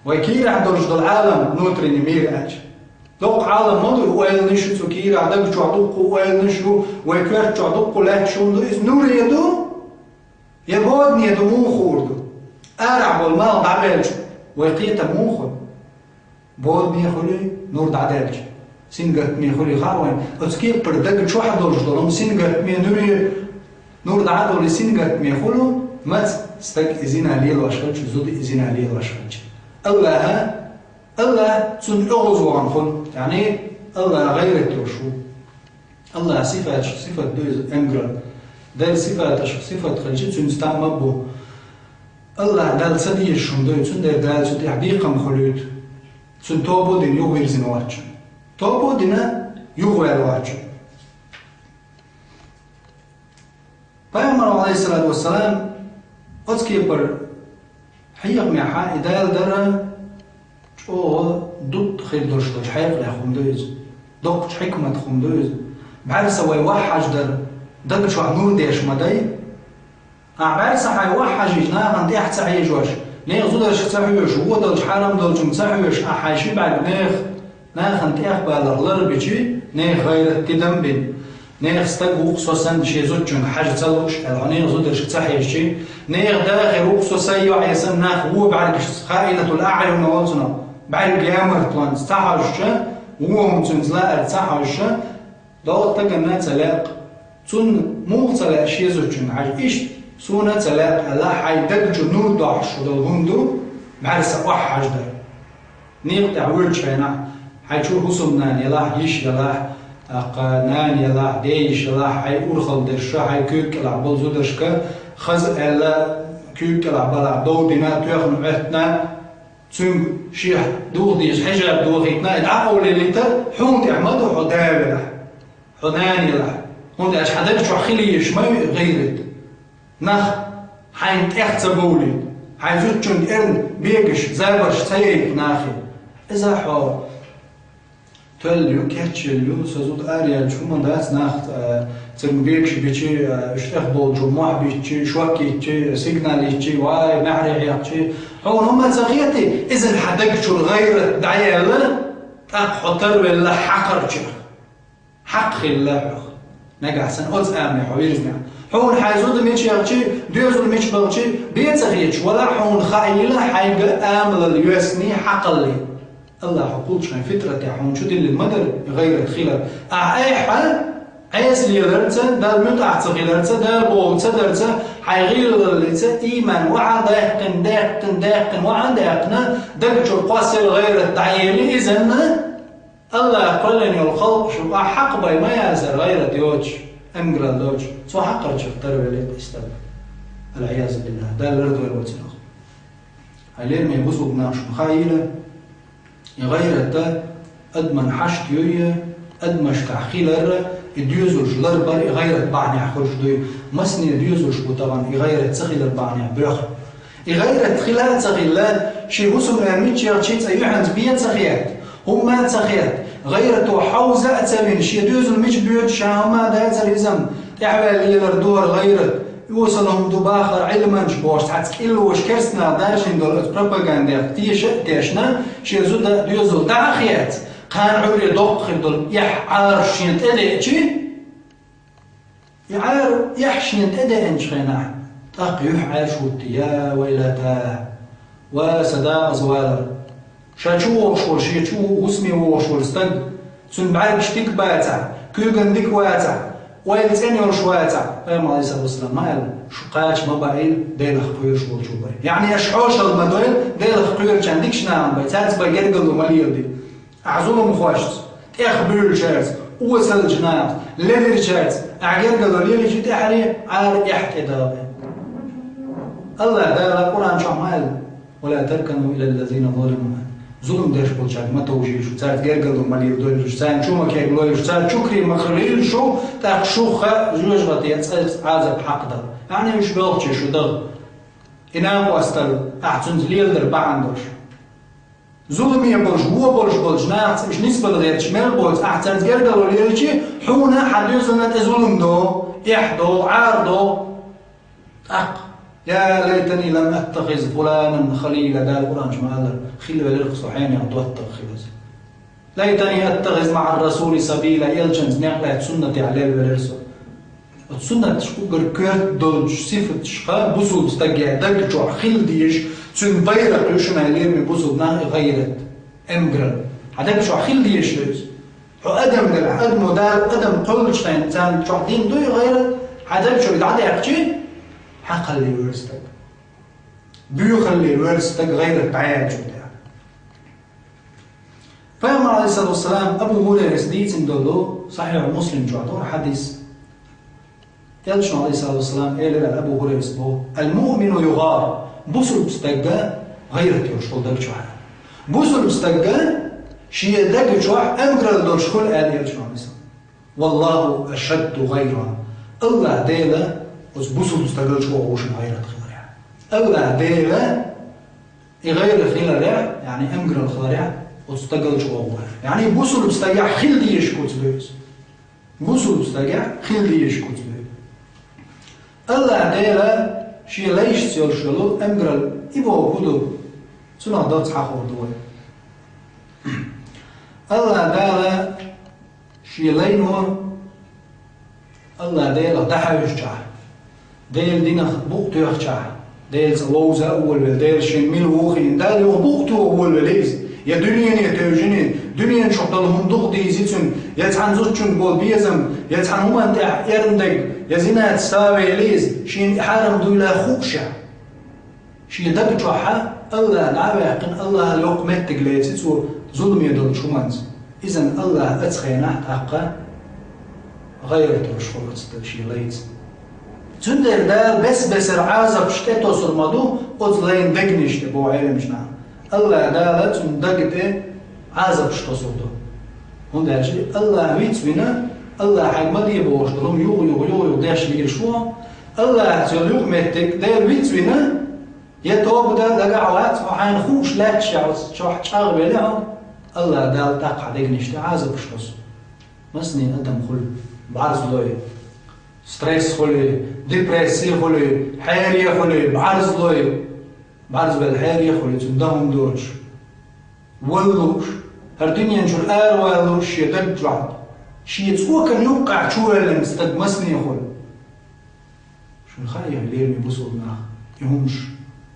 Вай кийрахь долуш долу Ӏалам, внутренний мир аьлча. Доккха Ӏалам ма ду, ойланаш ю цу кийрахь, даг чохь дуккха ойланаш ю, вай коьрта чохь дуккха лаьтташ хӀума ду, иза нуре ду, я бодане ду, муха хуур ду? Арахь болу малх дӀабаьлча, вай кхетам муха хуьлу? Бодане хуьлий, нур дӀадаьлча, сингаттаме хуьлий хаьа вайн. Оцу кепара даг чохь долуш долу хӀума сингаттаме, нуре, нур дӀа а долий, сингаттаме хуьлу, маца? Стаг и зина лелош хилча, зуда и зина лелош хилча. АллахӀа, АллахӀ цунна оьгӀаз вахана хуьлу, яъни АллахӀ гӀайрат йолуш ву. АллахӀан сифаташ, сифат ду иза, эмгаралла. Делан сифаташ, сифат хилча, цуьнца там ма бу. АллахӀ Далла ца дезаш хӀума ду, цундела Дала цу тӀехь бекхам хуьлуьйту. Цуьнан тоба дина юхавирзина воцчунна. Тоба дина юхаваьлла воцчунна. Пайхамар, Ӏалайхиссалату вассалам, оцу кепара хьехамехь и Дала дара чӀогӀа дутта хир долуш долчу хьекъалех хӀума ду иза. Доккхачу хьикматах хӀума ду иза. БӀаьрса вай охьахьаждар, даг чохь нур деш ма дай. Ахьа бӀаьрса хьайн охьахьажийча, нахана тӀаьхьа ца хьежош, нехан зударшка ца хьоьжуш, вон долчу, хьарам долчуьнга ца хьоьжуш, ахьа хьайн ши бӀаьрг нехан, нахана тӀехбаларх ларбичи, нехан гӀайрат, тидам а бина. Нехан стаг ву-кх со санна шен зудчуьнга хьажа ца лууш аьлла, хьо нехан зударшка ца хьежчи, нехан да хир ву-кх со, сайн йоӀ я санна, нах вон бӀаьргашца, хаинатул аӀюн олу цунах, бӀаьрг ямартлонца ца хьожча, вон хӀума цуьнца лаарца ца хьожча, догӀу стаганна ца лаьа-кх. Цунна муха ца лаьа шен зудчуьнга хьажа? Иштта суна а ца лаьа-кх аьлла, хьайн даг чу нур дохьуш долу хӀума ду бӀаьрса охьахьаждар. Некъа тӀехь воьдучу хенахь, хьайн чуьра хӀусамнана елахь, йиша елахь, тӀаккха нана елахь, ден йиша елахь, хьайн урхалла дерш, хьайн куьйга кӀелахь болу зударшка хаза аьлла, куьйга кӀелахь балахь дов дина, тоьхна Ӏоьттина, цуьнга шех духу деза хьижаб дохийтина, и дӀакъовлийтар хьуна тӀехь ма ду, хьо да велахь, хьо нана елахь. ХӀунда аьлча хьан даг чохь хила езаш ма ю гӀайрат. Нах хьайна тӀех ца бовлийта, хьайн зудчуьнга эрна бегаш, забарш ца яйта нахе. Иза хьо тоьлла ю, кечъелла ю, со зуда араяьлча хӀума дац нах, а, цуьнга бегаш бичи, а, уьш тӀехболчо мохь биччи, шок йиччи, сигнал йиччи, вай, маьхьарий хьекхчи. Хьуна хӀума ца хетий, иза хьан даг чуьра гӀайрат дӀаяьлла, тӀаккха хьо тарвелла хьакхарчех. Хьакха хилла хьох. Нагахь санна оцу амале хьо вирзинехь, хьуна хьайн зуда мича яхчи, доьзал мича бахчи, бен ца хеташ валахь, хьуна хаийла хьайга амалал йоьссаний, хьакхаллий. АллахӀа хьо кхуллучу хенахь фитрате хьуна чу диллина ма дара и гӀайрат хилар. Ахьа айхьа Ӏеса леларца, Далла муьтӀахь ца хиларца, Дала бохург ца дарца, хьайн гӀийлаллица, ийман охьа даьккхина, даьккхина, даьккхина, охьа даьккхина, даг чуьра кхоссал гӀайрат дӀаели, изанна АллахӀа кхоьллина йолу халкъаш ю, ахьа хьакха бай ма яцара гӀайрат йоцуш, эмгаралла доцуш, цо хьакхарчех тарвелла и стаг. АлӀиязу биллахӀ, Дала лардойла вай цунах. Хьайн лераме бусулба нах, шуна хаийла, и гӀайрат адаман хьашт юй, адамашкахь хилар, и доьзалш ларбар и гӀайрат бахьанехь хуьлуш дуй. Масане доьзалш бу тахана и гӀайрат ца хилар бахьанехь боьхна. И гӀайрат хила а ца хилла, шен хӀусамнана мича яхчи цкъа юьхьанца бен ца хетта, хӀумма а ца хетта, гӀайрато хьовза а ца вина, шен доьзал мича боьду ша хӀумма а дацара иза-м, тӀаьхьаваьлла лелар ду хӀара гӀайрат, осал хӀума ду бахара Ӏилманчаш бохуш, цхьацца кӀиллоша керстанал даржийна долу оцу пропагандех теша а тешна, шен зуда а, доьзал дӀа а хецна, кхана Ӏуьйре доккха хир долу эхь Ӏараш шена тӀедеъчи, и Ӏар-, эхь шена тӀедеъначу хенахь, тӀаккха юьхь Ӏаьржа хӀуттий, я вайлата! Ва сан дакъаза валар. Ша чу вогӀуш волу, шен чу хӀусаме вогӀуш волу стаг, цуьнан бӀаьргаш дика бацахь, куьйган дика вацахь, ойла цӀена йолуш вацахь, Пайхамара, Ӏалайхиссалату вассалам, ма аьлла: «Шу кхача ма баийла, Делах кхоьруш волчу бай». Яъни аша хьошалла ма дойла, Делах кхоьручарна дикачу нахана бай, цаьрца бай гергарло ма леладе. Ахь зуламхошца, тӀехбуьйлучаьрца, осалчу нахаца, ледирчаьрца, ахь гергарло лелийча тӀаьхьаре, Ӏара эхь тӀедагӀе. АллахӀ Дала Къуръан чохь ма аьлла: «Ва ла таркану илал лазина заламу». Зулам деш болчаьрга ма товжийла шу, цаьрца гергарло ма леладойла шу, царна чу ма кеглойла шу, цара чу кре ма хилийла шу, тӀаккха шух а жоьжахати цӀа Ӏазап хьакхадала. Яъни уьш белхче шу дагӀа. И накъосталла, ахь цуьнца леладар бахьана долуш. Зуламе болуш, вон болуш болчу нахаца уьш нисбала гӀерташ мел боцу, ахь цаьрца гергарло лелчи, хьуна хьан доьзална тӀе зулам до, эхь до, Ӏар до. ТӀаккха: «Я лайтани лам аттахиз фуланан халила», Дала Къуръан чу ма-аллара, хила велира со хьенех доттагӀа хилаза. «Лайтани аттахиз маӀар расули сабила», элчанца некъ лаьцна суннатехь лелавелира со. Оцу суннаташ уггар коьрта долчу сифаташха бусулба стага даг чохь хила дезаш, цуьнан байракх ю шуна, лераме бусулба нах, и гӀайрат, эмгарал. Хьан даг чохь хила дезаш ду иза. Хьо адам делахь, адамо Дала адам кхоьллучу тайна царна чохь дина ду и гӀайрат, хьан даг чохь дӀадаьккхичи, хьакхалле вара стаг. Буьйхалле вара стаг гӀайрат дӀаяьллачул тӀаьхьа. Пайхамар, Ӏалайхиссалату вассалам, Абу Хурайрас дийцина долу Сахьихь Муслим чохь долу хьадис. Элчано, Ӏалайхиссалату вассалам, элира Абу Хурайрас боху: «Ал-муъмину югъар». Бусулба стага гӀайрат йолуш долу даг чохь. Бусулба стага шен даг чохь эмгарал долуш хуьлу аьлла Элчано, Ӏалайхиссалам. «Валлаху ашадду гӀайра». АллахӀ Дела оцу бусулба стагал чӀогӀа ву шуна гӀайрат хиларехь. АллахӀ Дела и гӀайра хиларехь, яъни эмгарал хиларехь, оцу стагал чӀогӀа ву. Яъни бусулба стагехь хила дезаш куц ду иза. Бусулба стагехь хила дезаш куц ду иза. АллахӀ Дела шен лайшца йолуш йолу эмгарал и боху хӀун ду? Цунах доцца хьахор ду вай. АллахӀ Дала шен лайно, АллахӀ Делах дӀахьаьвзачохь, Делан динах букъ тоьхчахь, Дела цӀа ловза а волавелла, Дела шен мила ву хиъна, Далла юха букъ тоха волавелла иза, я дуьнене тевжиний, дуьнен чохь долу хӀума дукха дийзи цуьнан, я цхьана зудчуьнга болу безам, я цхьана хӀуманна тӀехь эрна дерг, я зинаца сов елла иза, шена и хьарам дуйла хууш. Шен даг чохь АллахӀ дӀа а ваьккхина, АллахӀал йоккха меттиг леци цо зуламе долчу хӀуманца. Иза АллахӀ оцу хенахь тӀаккха гӀайрат йолуш хуьлу оцу шен лайца. Цундела Дала бес-бесара Ӏазапаш тӀетосур ма ду оцу лайн дегнаш тӀе, боху Ӏеламнаха. АллахӀ Дала цуьнан даг тӀе Ӏазапаш тосур ду. ХӀунда аьлча АллахӀ вицвина, АллахӀ хьайга ма де бохуш долу хӀума юха-юха, юха-юха деш лийр шу. АллахӀаца йолу юкъаметтиг Дела вицвина, я тоба дан дагахь вац хьо, хьайна хууш лаьтташ яц, чохь чӀагӀвелла хьо, АллахӀ Дала тӀаккха хьан дегнаш тӀе Ӏазапаш тосу. Масане адам хуьлу бӀарзлой, стресс хуьлу, депресси хуьлу, хьере хуьлу, бӀарзлой, бӀарзвелла хьере хуьлу, цуьнан дан хӀума доцуш. Вала лууш, хӀара дуьнен чуьра аравала лууш шен даг чохь, шен цӀокан юккъехь чувоьллина стаг масане хуьлу. Шуна хаьий, лераме бусулба нах, и хӀумаш,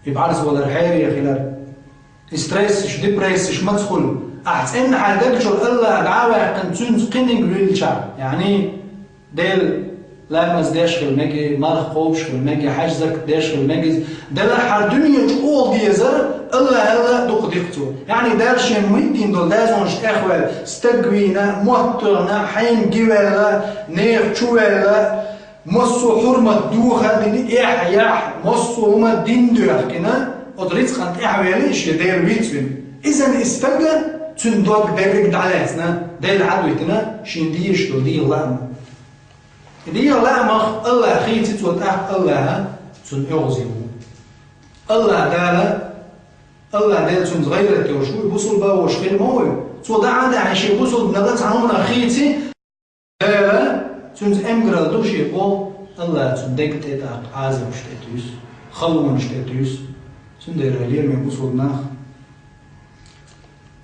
и бӀарзвалар, хьере хилар, и стрессаш, депрессаш маца хуьлу? Ахь цӀенна хьайн даг чуьра АллахӀ дӀа а ваьккхина, цуьнца кхиниг вилчахь, яъни Дела ламаз деш хила мега, марха кхобуш хила мега, хьаьж-закат деш хила мега иза. Делахь хӀара дуьне чу оха дезара, АллахӀал а дукха дика цо. Яъни Дала шена хӀун дина долу дазонаш тӀехваьлла, стаг вийна, мотт тоьхна, хьенан гиваьлла, нехан чуваьлла, массо а хӀурмат духа а дина, эхь-яхь, массо а хӀума дин доьхкина, оцу рицкъан тӀехвелла и шен Дела вицвина. Иза и стага цуьнан дог дерриг дӀалаьцна, Дела хьадуьйтина шена дезаш долу дегӀан лаам. И дегӀан лаамах АллахӀ хийци цо, тӀаккха АллахӀ цунна оьгӀазе ву. АллахӀ Дала, АллахӀ Дела цуьнца гӀайрат йолуш ву, бусулба а волуш хила ма ву. Цо даьӀан а даьхьна шен бусулба нагахь цхьана хӀуманах хийци, Дела цуьнца эмгарал ду шен боху, АллахӀ цуьнан дег тӀе тӀаккха Ӏазапаш тӀетуьйсу, халонаш тӀетуьйсу. Цундела, лераме бусулба нах,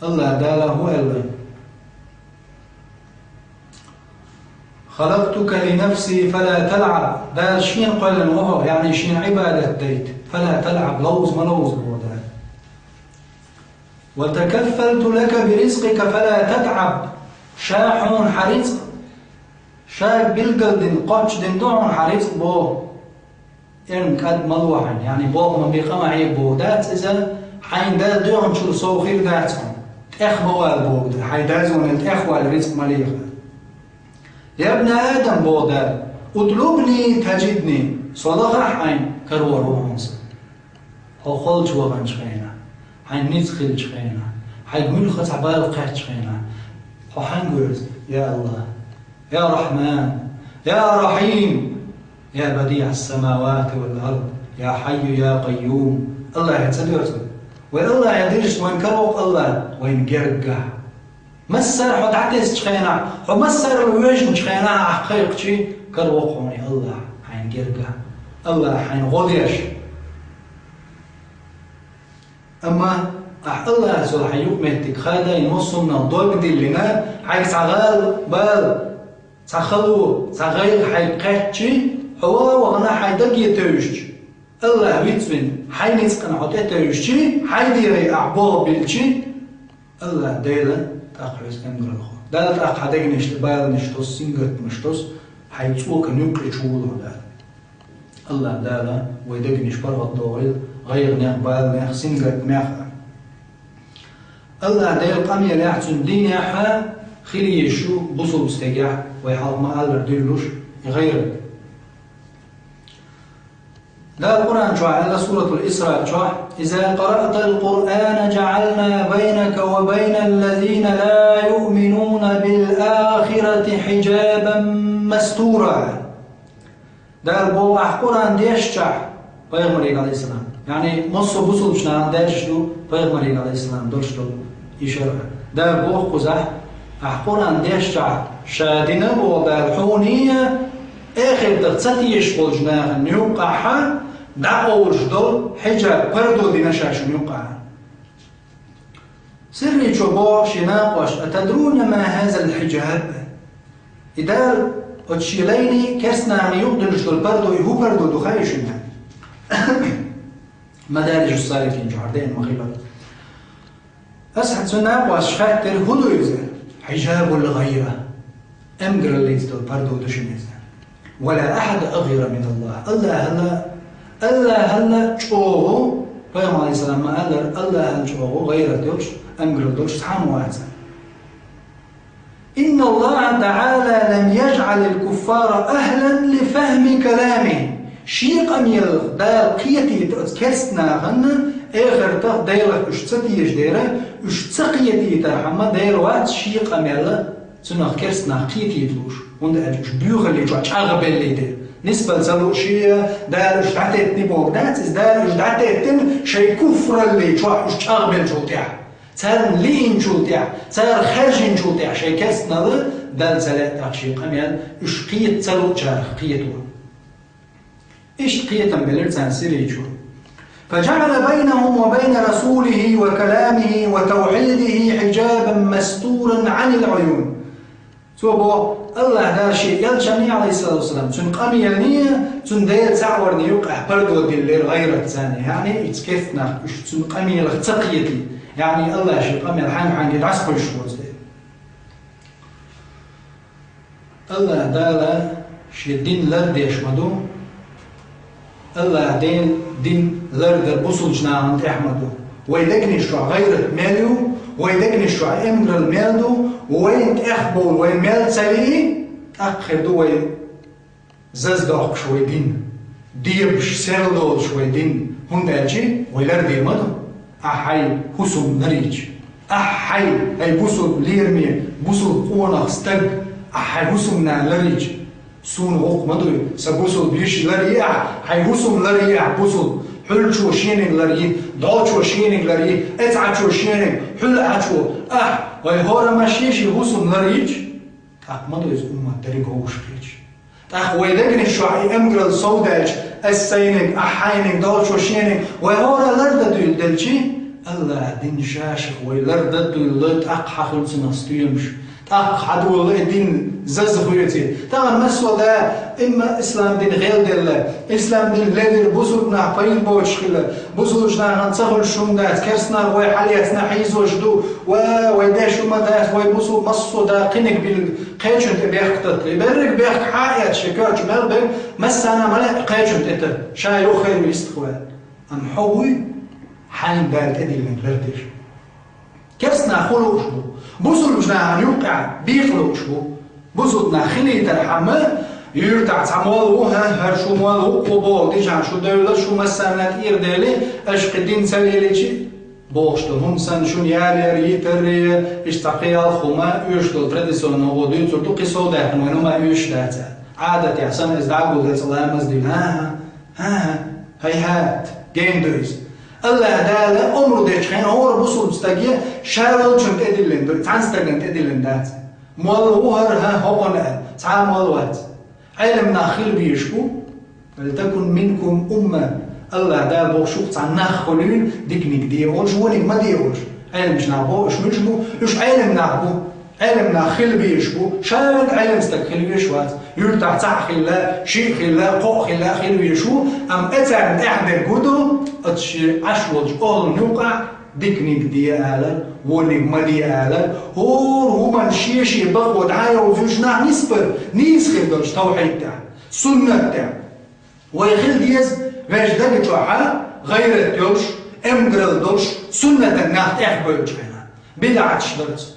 АллахӀ Дала хӀун аьлла: «Халактука ли нафси, фала талгӀаб». Дала шена кхоьллина ву хьо, яъни шена Ӏибадат дайта. «Фала талгӀаб», ловза ма ловза боху Дала. وتكفلت لك برزقك فلا تتعب. Ша хьуна хьан рицкъ, ша билгалдина, кхоччудина ду хьуна хьан рицкъ боху. Эрна кӀад ма ло хьайна, яъни болх ма бе, къа ма хьега боху дац иза, хьайна Дала доьхначул сов хир дац хьуна. ТӀех ма вала боху дара, хьайн дозанал тӀех вала рицкъ ма леха. يا ابن آدم, боху Дала, اطلبني تجدني, со лахахь хьайна, карор ву хьуна со. Хьо холчу ваханчу хенахь, хьайн ницкъ хиллачу хенахь, хьайга муьлхха цхьа бала кхаьччу хенахь, хьо хьаьнга воьрзу: «Я АллахӀ, я Рахьман, я Рахьим, я Бадиъ ас-самавати вал ард, я Хьайю, я Къайюм». АллахӀе ца доьрзу? Вай АллахӀе дирзича, вайн карор ву АллахӀ, вайна гергахь. Массара хьо дӀатесначу хенахь, хьо массарал воьжначу хенахь ахь кхайкхича, карор ву хьуна АллахӀ хьайна гергахь, АллахӀ хьайна гӀо деш. Амма ахь АллахӀах хьайн юкъаметтиг хадийна, массо хӀуманах дог диллина, хьайга цхьа гӀала, бала, цхьа хало, цхьа гӀайгӀа хьайга кхаьчча, хьо ваха а вахана хьайн даге тевжича, АллахӀ вицвина, хьайн ницкъана хьо тӀетевжича, хьайн дегӀе ахь болх биллича, АллахӀ Дала тӀаккха хьоьца эмгаралла хуьлу. Дала тӀаккха хьан дегнаш тӀе баланаш тосу, сингаттамаш тосу, хьайн цӀокан юккъе чуволу хьо Дала. АллахӀ Дала вай дегнаш паргӀатдохийла гӀайгӀанех, баланех, сингаттамех а. АллахӀ Делан къамелехь, Цуьнан динехь а хила езаш ю бусалба стагехь, вай хьалха ма-аллара, дуьйлалуш и гӀайрат. Дала Къуръан чохь аьлла, Суратул Исраъ чохь: «إذا قرأت القرآن جعلنا بينك وبين الذين لا يؤمنون بالآخرة حجابا مستورا». Дала боху, ахь Къуръан дешчахь, пайхамаре, алейхиссалам, яъни массо а бусалбачу нахана даьржаш ду пайхамаре, алейхиссалам, долуш долу и шарӀ. Дала боху кхузахь, ахь Къуръан дешчахь, ша дина а боху Дала хьуна а, эхартах ца тешаш болчу нахана юккъахь дӀакъовлуш долу хьиджаб, пардо дина ша шуна юккъахь. Сиррийчо боху шен накъош: «أتدرون ما هذا الحجاب؟» И Дала оцу шен лайнийн, керстанахана юкъадуьллуш долу пардо, и хӀун пардо ду хаьий шуна? Мадарижу ссаликин чохь деана ма хилла. Аса цу накъош хаьттира: «ХӀун ду иза?» «Хьиджабул гӀайра». Эмгараллица долу пардо ду шуна иза. «Ва ла ахьада агӀйара мин Аллах». АллахӀал, АллахӀал чӀогӀа, пайхамар, алейхиссалам, ма-аллара, АллахӀал чӀогӀа гӀайрат йолуш, эмгаралла долуш цхьа а вац. «Инна Аллаха таӀала лам яжӀалил куффара ахьлан ли фахьми каламихи». Шен къамелах Дала кхетийта оцу керстанахана, эхартах Делах уьш ца тешаш дера, уьш ца кхетийтархьама, Дела вац шен къамел цунах, керстанах, кхетийта лууш, хӀунда аьлча уьш боьхалли чохь чӀагӀбелли дера. Нисбала ца лууш, Дала уьш дӀатеттина бохург дац иза, Дала уьш дӀатеттина шайн куфралли чохь уьш чӀагӀбеллачул тӀаьхьа. Царна лиъначул тӀаьхьа, цара хаьржинчул тӀаьхьа шайн керстанал Далла ца лаьа тӀаккха шен къамел, уьш кхета ца луучарах кхето. Иштта кхетам белира царна сиррийчо. «Фа жаӀала байнахум ва байна расулихи ва каламихи ва тавхьидихи хьиджабан мастуран Ӏанил Ӏуюн». Цо боху, АллахӀ Дала шен элчанний, алейхиссалату вассалам, цуьнан къамелний, цуьнан Дела цхьаъ варний юккъехь пардо диллира гӀайрат царна, яъни, иза керстанах уьш цуьнан къамелах ца кхетий, яъни, АллахӀа шен къамел хьаьнга-хьаьнга дӀасакхуьйсуш воцу дела. АллахӀ Дала шен дин лардеш ма ду, АллахӀ Делан дин лардар бусалбачу нахана тӀехь ма ду. Вай дегнаш чохь гӀайрат мел ю, вай дегнаш чохь эмгаралла мел ду, вайна тӀехбовла вай мел ца лии, тӀаккха хир ду вай заздоккхуш вай дин, дебаш, серладолуш вай дин, хӀунда аьлча вай лардийр ма ду. Ахь хьайн хӀусам ларйича, ахь хьайн, хьайн бусалба лераме, бусалба къонах стаг, ахь хьайн хӀусамна ларйича, суна гӀуллакх ма дуй, сан бусалба йиш ларйи ахь, хьайн хӀусам ларйи ахь бусалба, хьулчо шениг ларйи, долчо шениг ларйи, эцхьачо шениг, хьулъачо, ахь, вай хӀорамаш шен-шен хӀусам ларйича, тӀаккха ма ду иза уммат дерриг вовшахкхеташ. ТӀаккха вай дегнаш чохь и эмгаралла совдаьлча, ас сайниг, ахь хьайниг, долчо шениг, вай хӀора лардан дуьйла делчи, АллахӀа дин шашах вай лардан дуьйла, тӀаккха хьан хуьлу цунах стоьмаш. ТӀаккха хьадолла и дин заза хуьйций. Тахана массо а да, имма ислам дин гӀелделла, ислам дин ледира бусулба нах пайда боцуш хилла, бусулба нахана ца хуьлуш хӀума дац, керстанах вай хьалъэцна хьийзош ду, ва вай деш хӀума дац, вай бусулба массо а да кхиниг билла кхечун тӀе бехк таттале. Берриг бехк хьа а эцна шен коьртачу мел бен, массарна а ма лаьа кхечун тӀе тара, ша юха хир ву йистхваьлла. Амма хьо вуй, хьайна Дала тӀедиллина лардеш. Керстанах хӀун лууш бу? Бусулба нахана юккъехь бекха лууш бу. Бусулба нах хилийтархьама, юьртахь цхьа молла ву, хӀа, хӀара шу молла ву, кху боху дижахь шу девлла, шу массарна тӀера дели, аша кхин дин ца лелийчи, бохуш ду. ХӀунда санна шуна яра-яра йитарре, иштта цхьа кхин ялх хӀума, оьшуш долу традиционно гӀо дуьйцур ду, кхин сов даьккхина вайна ма оьшуш дац. Ӏадатехь санна иза дӀагулдецкъа ламаз дина. ХӀан-хӀа, хӀан-хӀа, хӀай-хӀа, гена ду иза. АллахӀ Дала омра дечу хенахь хӀора бусулба стаге ша волчун тӀедиллина ду, цхьана стагана тӀедиллина дац. Молла ву хӀара, хӀан, хӀокхуьнан а, цхьа а молла вац. Ӏелам нах хила безаш бу. «Валтакун минкум умма». АллахӀ Дала боху шух цхьа нах хуьлийла, диканиг де олуш, вониг ма де олуш. Ӏеламчу нах боху, уьш муьлш бу? Уьш Ӏелам нах бу. Ӏелам нах хила безаш бу, ша верг Ӏелам стаг хила веш вац. Юьртахь цхьаъ хилла, шиъ хилла, кхоъ хилла хила веш ву, амма оцарна тӀаьхьа дерг хӀун ду, оцу шен Ӏаш волчу охӀланна юккъахь диканиг де алар, вониг ма де алар, хӀора хӀуманна шен-шен бакъо дӀа а йовзуьйтуш нах нисбар, нийса хир долчу тавхьид тӀехь, суннат тӀехь. Вай хила деза ваьш даг чохь а гӀайрат йолуш, эмгаралла долуш, суннатан нах тӀехбевллачу хенахь, бидӀаташ дарца.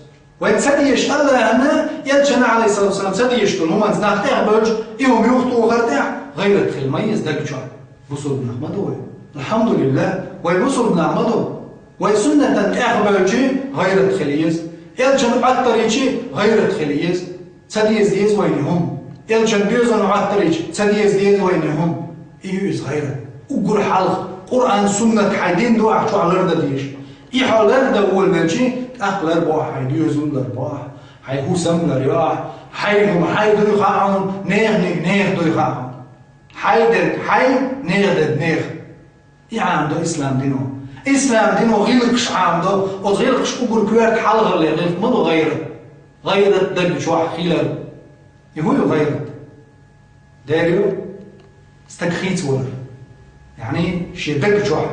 Вай ца дезаш АллахӀана, Элчана, Ӏалайхиссалату вассалам, ца дезаш долу хӀуманца нах тӀехбевллачу, и хӀума юхатухар тӀехь гӀайрат хила ма еза даг чохь. Бусулба нах ма ду вай. АлхьамдулиллахӀ, вай бусулба нах ма ду. Вай суннатан тӀехбевллачи гӀайрат хила еза. Элчана Ӏоттарийчи гӀайрат хила еза. Ца деза деза вайна хӀума. Элчан доьзална Ӏоттарийча, ца деза деза вайна хӀума. И ю иза гӀайрат. Уггар хьалха Къуръан, суннат хьайн дин ду ахь чохь лардан дезаш. И хьо лардан волавелчи, тӀаккха ларбо ахь хьайн доьзал, ларбо ахь хьайн хӀусам, ларйо ахь хьайн хӀума хьайн дуй хаьа хьуна, неханиг нехан дуй хаьа хьуна. Хьайн дерг хьайн, нехан дерг нехан. И Ӏамадо ислам дино. Ислам дино гӀиллакхаш Ӏамадо, оцу гӀиллакхаш уггар коьрта хьалхале гӀиллакх ма ду гӀайрат. ГӀайрат даг чохь хилар. И хӀун ю гӀайрат? Дера ю, стаг хийцавалар. Яъни шен даг чохь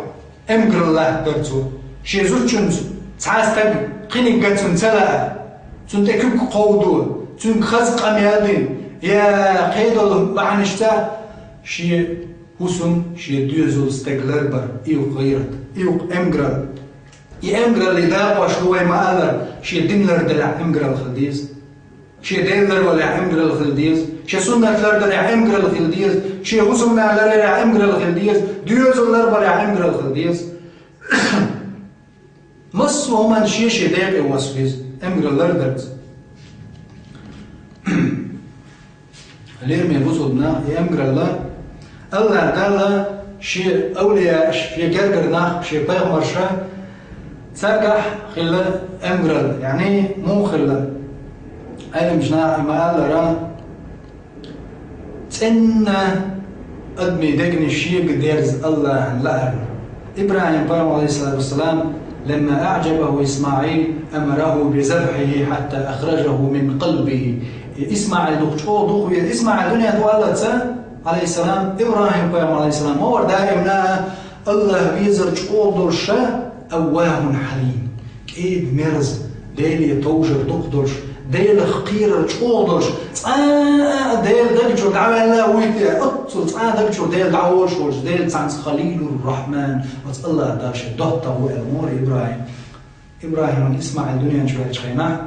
эмгаралла латтадар цо. Шен зудчуьнца цхьа стаг кхиниг ган цунна ца лаа, цунна тӀе куьг кховдо, цуьнга хаза къамел дина, я кхидолу бахьанашца шен хӀусам, шен доьзал, стаг ларбар, и ю гӀайрат, и ю эмгаралла. И эмгараллин дакъош ду вай ма-аллара, шен дин ларделахь эмгаралла хила деза. Шен Дела ларбалехь эмгаралла хила деза. Шен суннат ларделахь эмгаралла хила деза. Шен хӀусамна ларъялахь эмгаралла хила деза. Доьзал ларбалехь эмгаралла хила деза. Массо а хӀуманна шен-шен декъе воссавеза, эмгаралла лардарца. Лераме бусулба нах, и эмгаралла АллахӀ Дала шен авлияаш, шен гергара нах, шен пайхамарша, цаьргахь хилла эмгаралла, яъни муха хилла? Ӏеламчу наха ма-аллара, цӀенна адамийн дегнаш шега дерза АллахӀана лаарна. ИбрахӀим-пайхамар, Ӏалайхиссалату вассалам, «لما أعجبه إسماعيل أمره بذبحه حتى أخرجه من قلبه». ИсмаӀил дукха чӀогӀа дукха веза. ИсмаӀил дуьнен тӀе валлалца, Ӏалайхиссалам, ИбрахӀим-пайхамар, Ӏалайхиссалам, ма вара даимна АллахӀ везар чӀогӀа долуш, «أواه حليم». КӀеда-мерза, Деле товжар дукха долуш, Делах кхерар чӀогӀа долуш, цкъа а Дела даг чуьра дӀаваьлла вуй те, оццул цкъа а даг чуьра Дела дӀаволуш волчу Дела цхьанца Халилур-Рахьман, оцу АллахӀ Дала шен доттагӀа ву аьлла ма вара ИбрахӀим. ИбрахӀиман ИсмаӀил дуьнен чу ваьллачу хенахь,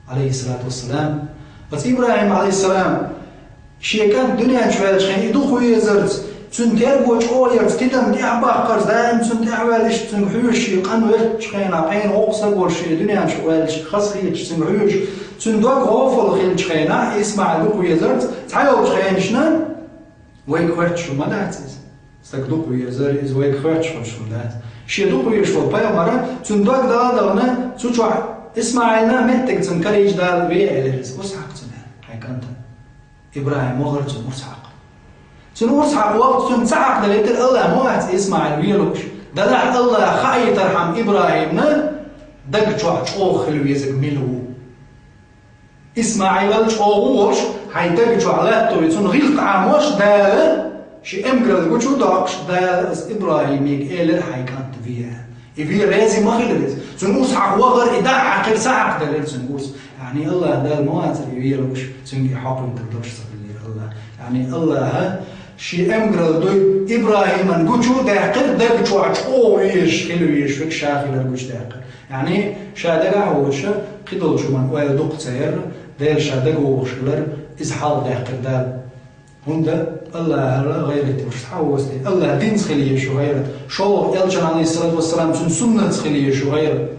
Ӏалайхиссалату вассалам, оцу ИбрахӀим, Ӏалайхиссалам, шен кӀант дуьнен чу ваьллачу хенахь и дукха везарца, цуьнан терго чӀогӀа ярца, тидам тӀехь а баккхарца, даим цунна тӀаьхьаваьлла, иштта цуьнга хьоьжуш, шен къан веттачу хенахь, къена воккха стаг волуш шен дуьнен чу ваьллачу хазахеташ цуьнга хьоьжуш, цуьнан дог гӀофал хилчу хенахь, ИсмаӀил дукха везарца, цхьайолчу хенашна вайга хоьттуш хӀума дац иза. Стаг дукха везар, иза вайга хоьттуш хӀума дац. Шен дукха везаш волу пайхамара, цуьнан дог дала а дална, цу чохь ИсмаӀилна меттиг цунна карийча Дала ве элира иза. Урс хьакха цунна, хьайн кӀантана. ИбрахӀим вахара цунна урс хьакха. Цунна урс хьакха вахча, цунна ца хьакхадалийтира АллахӀа ма вац ИсмаӀил велуш. Делахь АллахӀа хаийтархьама ИбрахӀимна даг чохь чӀогӀа хила везарг мила ву. ИсмаӀилал чӀогӀа волуш, хьайн даг чохь латтош, цунна гӀиллакх Ӏамош Дала, шен эмгаралла гучу а доккхуш, Дала ас ИбрахӀимига элира хьайн кӀант ве. И ве реза ма хилира иза. Цуьнан урс хьаха вахара, и дӀа а хьаькхира, схьа хьакхаделира цуьнан урс. Яъни АллахӀ Дала ма вацара и велуш, цуьнга и хьокхуьйтур долуш ца хилира АллахӀ. Яъни АллахӀа шен эмгаралла дуй ИбрахӀиман гучу а даьккхира, даг чохь чӀогӀа везаш, хила везаш верг ша хилар гучу даьккхира. Яъни ша дагахь а волуш, кхидолчу хӀуманна ойла дукха ца яра, Дела ша дага вогӀуш хилар, иза хьалха даьккхира Дала. ХӀунда АллахӀал гӀайрат йолуш цхьа а воцу тӀе. АллахӀан динца хила езаш ю гӀайрат. ШолгӀа Элчан, Ӏалайхиссалату вассалам, цуьнан суннатца хила езаш ю гӀайрат.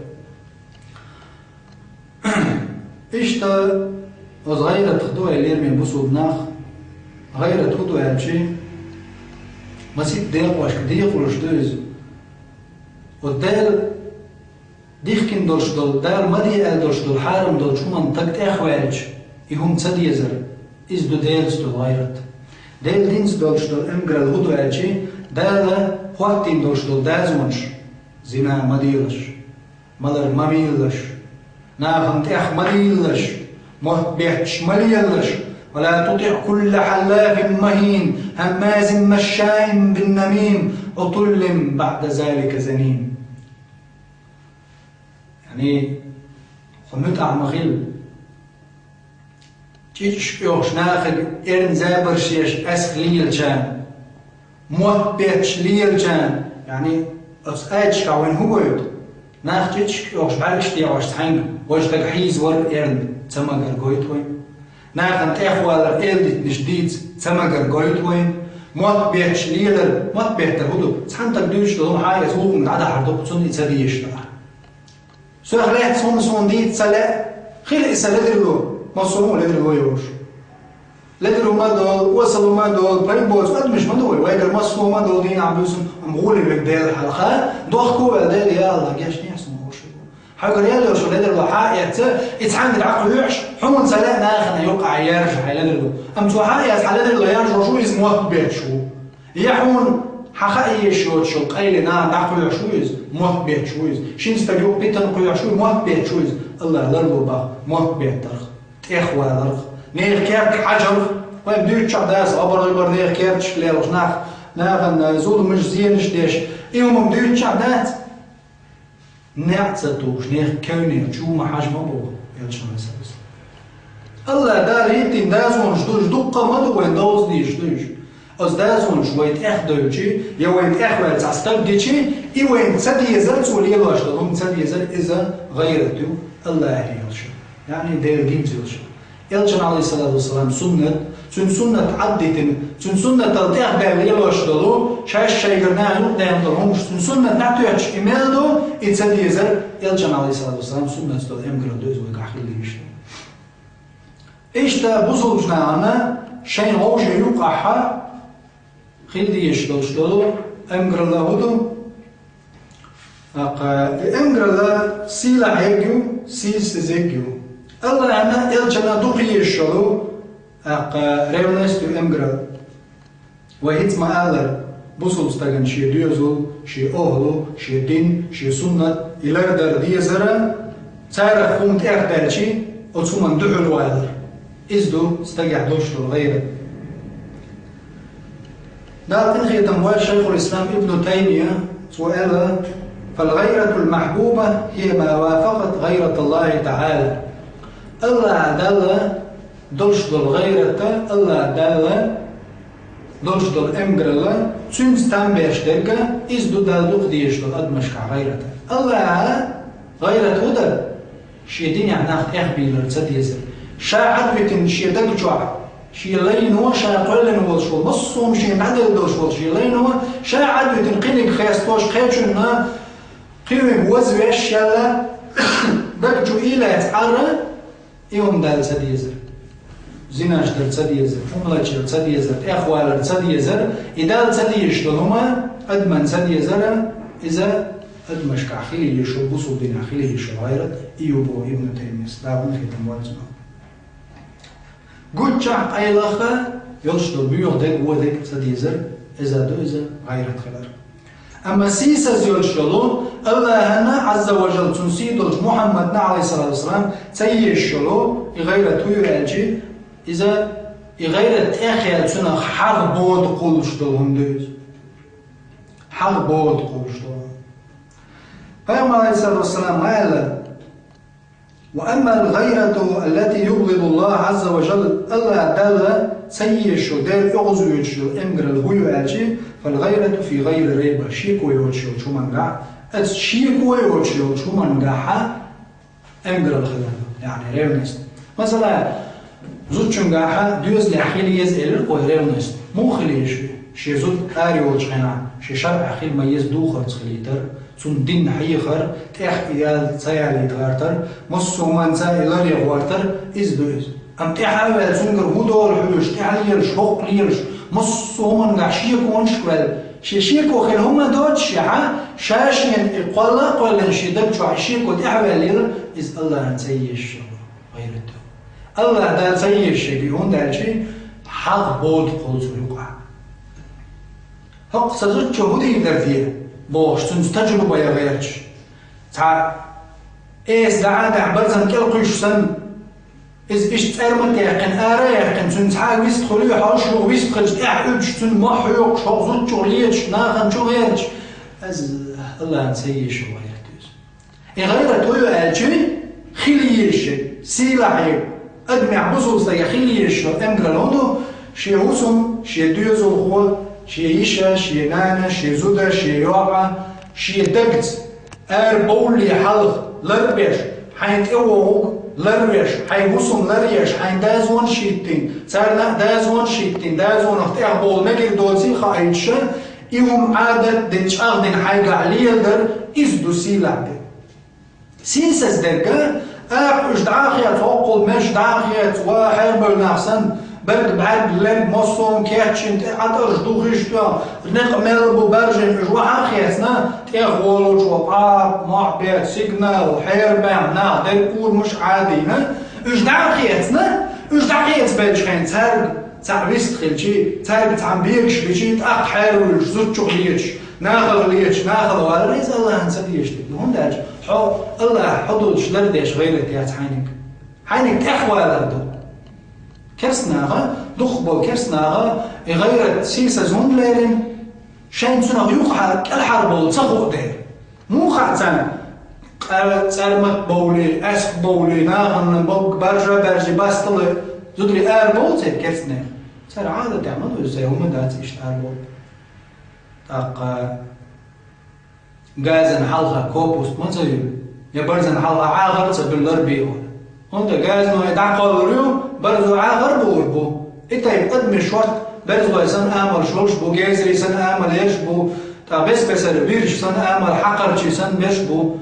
Иштта, оцу гӀайратах ду, ай лераме бусулба нах, гӀайрат хӀун ду аьлчи, масийтта декъошка декъалуш ду иза. Оцу Дала дихкина долуш долу, Дала ма де аьлла долуш долу, хьарам долчу хӀуманна стаг тӀехваьлча, и хӀума ца дезар, иза ду Делаца долу гӀайрат. Делан динца долуш долу эмгаралла хӀун ду аьлчи, Дала хӀоттийна долуш долу дазонаш, зина ма делаш, малар ма мийлалаш, нахана тӀех ма дийлалаш, мотт бетташ ма лелалаш, ولا تطع كل حلاف مهين، هماز مشاء بنميم، عتل بعد ذلك زنيم. Яъни, хьо муьтӀахь ма хила. ЧӀичӀаш оьхуш нахе эрна забарш еш аьск лелачарна, мотт бетташ лелачарна, яъни, оцу аьлча вайна хӀун гойту? Нах чӀичӀаш оьхуш бӀаьргаш дегӀош цхьаьнга, вай стаг хьийзавар а эрна, ца магар гойту вайна. Нахана тӀехвалар эладитанаш дийца, ца магар гойту вайна. Мотт бетташ лелар, мотт беттар хӀун ду? Цхьана стага дуьйцуш долу хӀума хьа а эца, вукхунга дӀадахьар ду-кх цунна и ца дезаш далахь. Соьх лаьцна хӀума суна дийца ца лаьа, хила и сан ледарло, массо а хӀума ледарло йолуш. Ледарло ма долу, осал ма долу, пайда боцу адамаш ма ду вай, вайгара массо а ма долу дийнахь буьйсанна, амма гӀоле верг Дела хьалха, дохко а ваьлла Дела, я АллахӀ, гечдехьа суна олуш верг. Хьоьгара ял йолуш ледарло хьа а эцна, и цхьаьнга дӀакхоьхьуш, хьуна ца лаьа нахана юкъахь яржа хьайн ледарло. Амма цо хьа а эцна хьан ледарло яржош ву, иза мотт бетташ ву. Я хьуна хьан хаа езаш йоцуш йолу къайле нахана дӀакхоьхьуш ву иза, мотт бетташ ву иза. Шина стага юкъа питана кхоьхьуш ву, мотт бетташ ву иза. АллахӀ ларло боху мотт беттарх, тӀехваларх, нехан керта хьажарх. Вайн дуьйцучохь дац, абар-гӀибар нехан керташка лелаш нах, нахана зуламаш, зенаш деш. И хӀума дуьйцучохь дац. НеӀ ца тухуш, нехан кевнех чу ма хьажа ма боху Элчано, Ӏалайхиссалату вассалам. АллахӀ Дала хӀиттийна дазонаш ду уьш, дуккха а ма ду вайн довза дезаш ду уьш. Оцу дазонаш вай тӀехдевлчи, я вай тӀехваьлла цхьа стаг гичи, и вайна ца дезар, цо лелош долу хӀума ца дезар, иза гӀайрат ю, АллахӀе йолуш, яъни Делан динца йолуш. Элчан, Ӏалайхиссалату вассалам, суннат, цуьнан суннат Ӏаддитина, цуьнан суннатал тӀехбаьлла лелош долу, шаьш шайгара нахана юкъадаьхна долу хӀумаш, цуьнан суннат дӀатоьттуш и мел ду, и ца дезар, Элчан, Ӏалайхиссалату вассалам, суннатца долу эмгаралла ду иза вайгахь хила дезаш. Иштта бусулба нахана шайн вовшийн юкъахь хила дезаш долуш долу эмгаралла хӀун ду? ТӀаккха и эмгаралла сийлахь ерг ю, сийсаз ерг ю. АллахӀана, Элчана дукха езаш йолу, тӀаккха ревность ю, эмгаралла. Вай хӀинца ма-аллара, бусулба стагана шен доьзал, шен охӀла, шен дин, шен суннат, и лардар дезара, царах хӀума тӀехдаьлчи, оцу хӀуманна дуьхьал валар. Иза ду стагехь долуш долу гӀайрат. Дала къинхетам бойла Шайхул-Ислам Ибну Таймия, цо аьлла: «فالغيرة المحبوبة هي ما وافقت غيرة الله تعالى». АллахӀ Далла долуш долу гӀайрата, АллахӀ Далла долуш долу эмгаралла, цуьнца там беш дерг, иза ду Далла дукха дезаш долу адамашкахь гӀайрата. АллахӀа гӀайрат хӀун дара? Шен динехь нах тӀехбийлар ца дезар. Ша Ӏадвитина шен даг чохь, шен лайно ша кхоьллина волуш волу, массо а хӀума шена дӀаделла долуш волу шен лайно, ша Ӏадвитина кхиниг хестош, кхечунна кхин вазвеш шаьлла, даг чу ийлаца Ӏара, и хӀума Далла ца дезар. Зинаш дар ца дезар, хӀума лачар ца дезар, тӀехвалар ца дезар, и Далла ца дезаш долу хӀума адамна ца дезара, иза адамашкахь хила езаш йолу, бусулба динехь хила езаш йолу гӀайрат, и ю боху Ибну Таймияс, Дала къинхетам бойла цунах. Гуччахь, къайлаха йолуш долу боьха дерг, вон дерг ца дезар, иза ду иза гӀайрат хилар. Амма сийсаз йолуш йолу, Аллахьана, Ӏазза ва Жалла, цуьнан сий долчу Мухьаммадна, Ӏалайхиссалату вассалам, ца езаш йолу и гӀайрат хӀун ю аьлча, иза, и гӀайрат тӀехъяьлла цунах хьагӀ бода кхуллуш долу хӀума ду иза. ХьагӀ бода кхуллуш долу. Пайхамар, Ӏалайхиссалату вассалам, ма аьлла: «Ва аммал гӀайрату аллати юбгӀидуллаху Ӏазза ва Жалла», Аллахь Далла ца езаш йолу, Дела оьгӀазвоьдуш йолу эмгаралла хӀун ю аьлча, «фал гӀайрату фи гӀайри райба», шеко йоцуш йолчу хӀумангахь, аса шеко йоцуш йолчу хӀумангахьа эмгаралла хилар ду, яъни ревность. Масала, зудчунгахьа доьзалехь хила еза элира кхо ревность. Муха хила еза шен? Шен зуда ара йолчу хенахь, шен шарӀехь хила ма еза духарца хилийтар, цунна дин хьехар, тӀех ял-, ца ялийта гӀертар, массо а хӀуманца и ларъян гӀертар, иза ду иза. Амма тӀаьхьа а ваьлла, цуьнгара хӀун долу хьоьжуш, тӀаьхьа лелаш, хӀокху лелаш, массо а хӀуманехь шеконашка ваьлла, шен шеко хила хӀума доцуш яхьа, ша шена и кхолла а кхоьллина шен даг чохь и шеко тӀаьхьа ваьллера, иза Аллахьана ца езаш йолу гӀайрат ду. Аллахь Далла ца езаш йолу, хӀунда аьлча хьагӀ бода кхуллу цу юкъахь. «ХӀокху сан зудчо хӀун дийр дара те?» бохуш, цуьнца тажруба ян гӀерташ. Цхьа эса дӀа а дахьа, барзан кӀел кхуьйсуш санна, иза иштта цӀармат яьккхина, ара а яьккхина, цуьнан цхьа а вист хуьлий, хьожуш ву, вист хилча тӀаьхьа уьдуш, цуьнан мохь хьоькхуш, хӀокху зудчух леташ, нахана чу гӀерташ, иза Аллахьана ца езаш йолу гӀайрат ду иза. И гӀайрат хӀун ю аьлча, хила езаш, сийлахь, адамехь, бусулба стагехь хила езаш йолу эмгаралла хӀун ду? Шен хӀусам, шен доьзалхо, шен йиша, шен нана, шен зуда, шен йоӀа, шен дагца, ара бовлле хьалха лар а беш, хьайна тӀе вогӀург лар а веш, хьайн хӀусам лар а еш, хьайна дозанаш хӀиттийна, царна а дозанаш хӀиттийна, дозанах тӀехбовла мегар доций хаийтуш, и хӀума Ӏадат дина, чӀагӀдина хьайгахь леладар, иза ду сийлахь дерг. Сийсаз дерг, аьлла, уьш дӀа а хецна, хӀоккхул меш дӀа а хецна, ва хьерабевлла нах санна, берг бӀаьрг лерг, массо а кечйина, тӀе Ӏатарш духуш тоьхна, некъ мел бу баьржина, уьш вахьа а хецна, тӀехволучо къапа, мохь беца, сигнал, хьерабаьхна, нах дерг урамаш Ӏадийна, уьш дӀа а хецна, уьш дӀахецабеллачу хенахь цаьрга цхьаъ вист хилчий, цаьрга цхьаъ бегаш бичий, тӀаккха хьеравуьйлуш, зудчух леташ, нахала леташ, нахала валар, иза Аллахьана ца дезаш дерг ду. ХӀунда аьлча хьо Аллахь хьо долчу лардеш гӀайрат яц хьайниг. Хьайниг тӀехвалар ду. Керстанаха, дукхахболу керстанаха, и гӀайрат, сийсаз хӀунда лерина? Шайна цунах юкъахьара, кӀелхьара бовла ца хуу дела. Муха хаьа царна, къа-, цӀармат бовлий, аьск бовлий, нахана бовг баржа а баьржий, бастала зударий арабовлу церан керстанех? Церан Ӏадатехь ма ду иза, церан хӀума дац иштта арабовла. ТӀаккха газана хьалха копуст ма ца ю, я барзана хьалха Ӏахар а ца буьллура бийгӀо. ХӀунда газано и дӀакхоллур ю, барзо Ӏахар а буур бу. И тайпа адамаш шорта берзалой санна амалш йолуш бу, гезарий санна амал еш бу, ткъа бес-бесара вирш санна амал, хьакхарчий санна беш бу.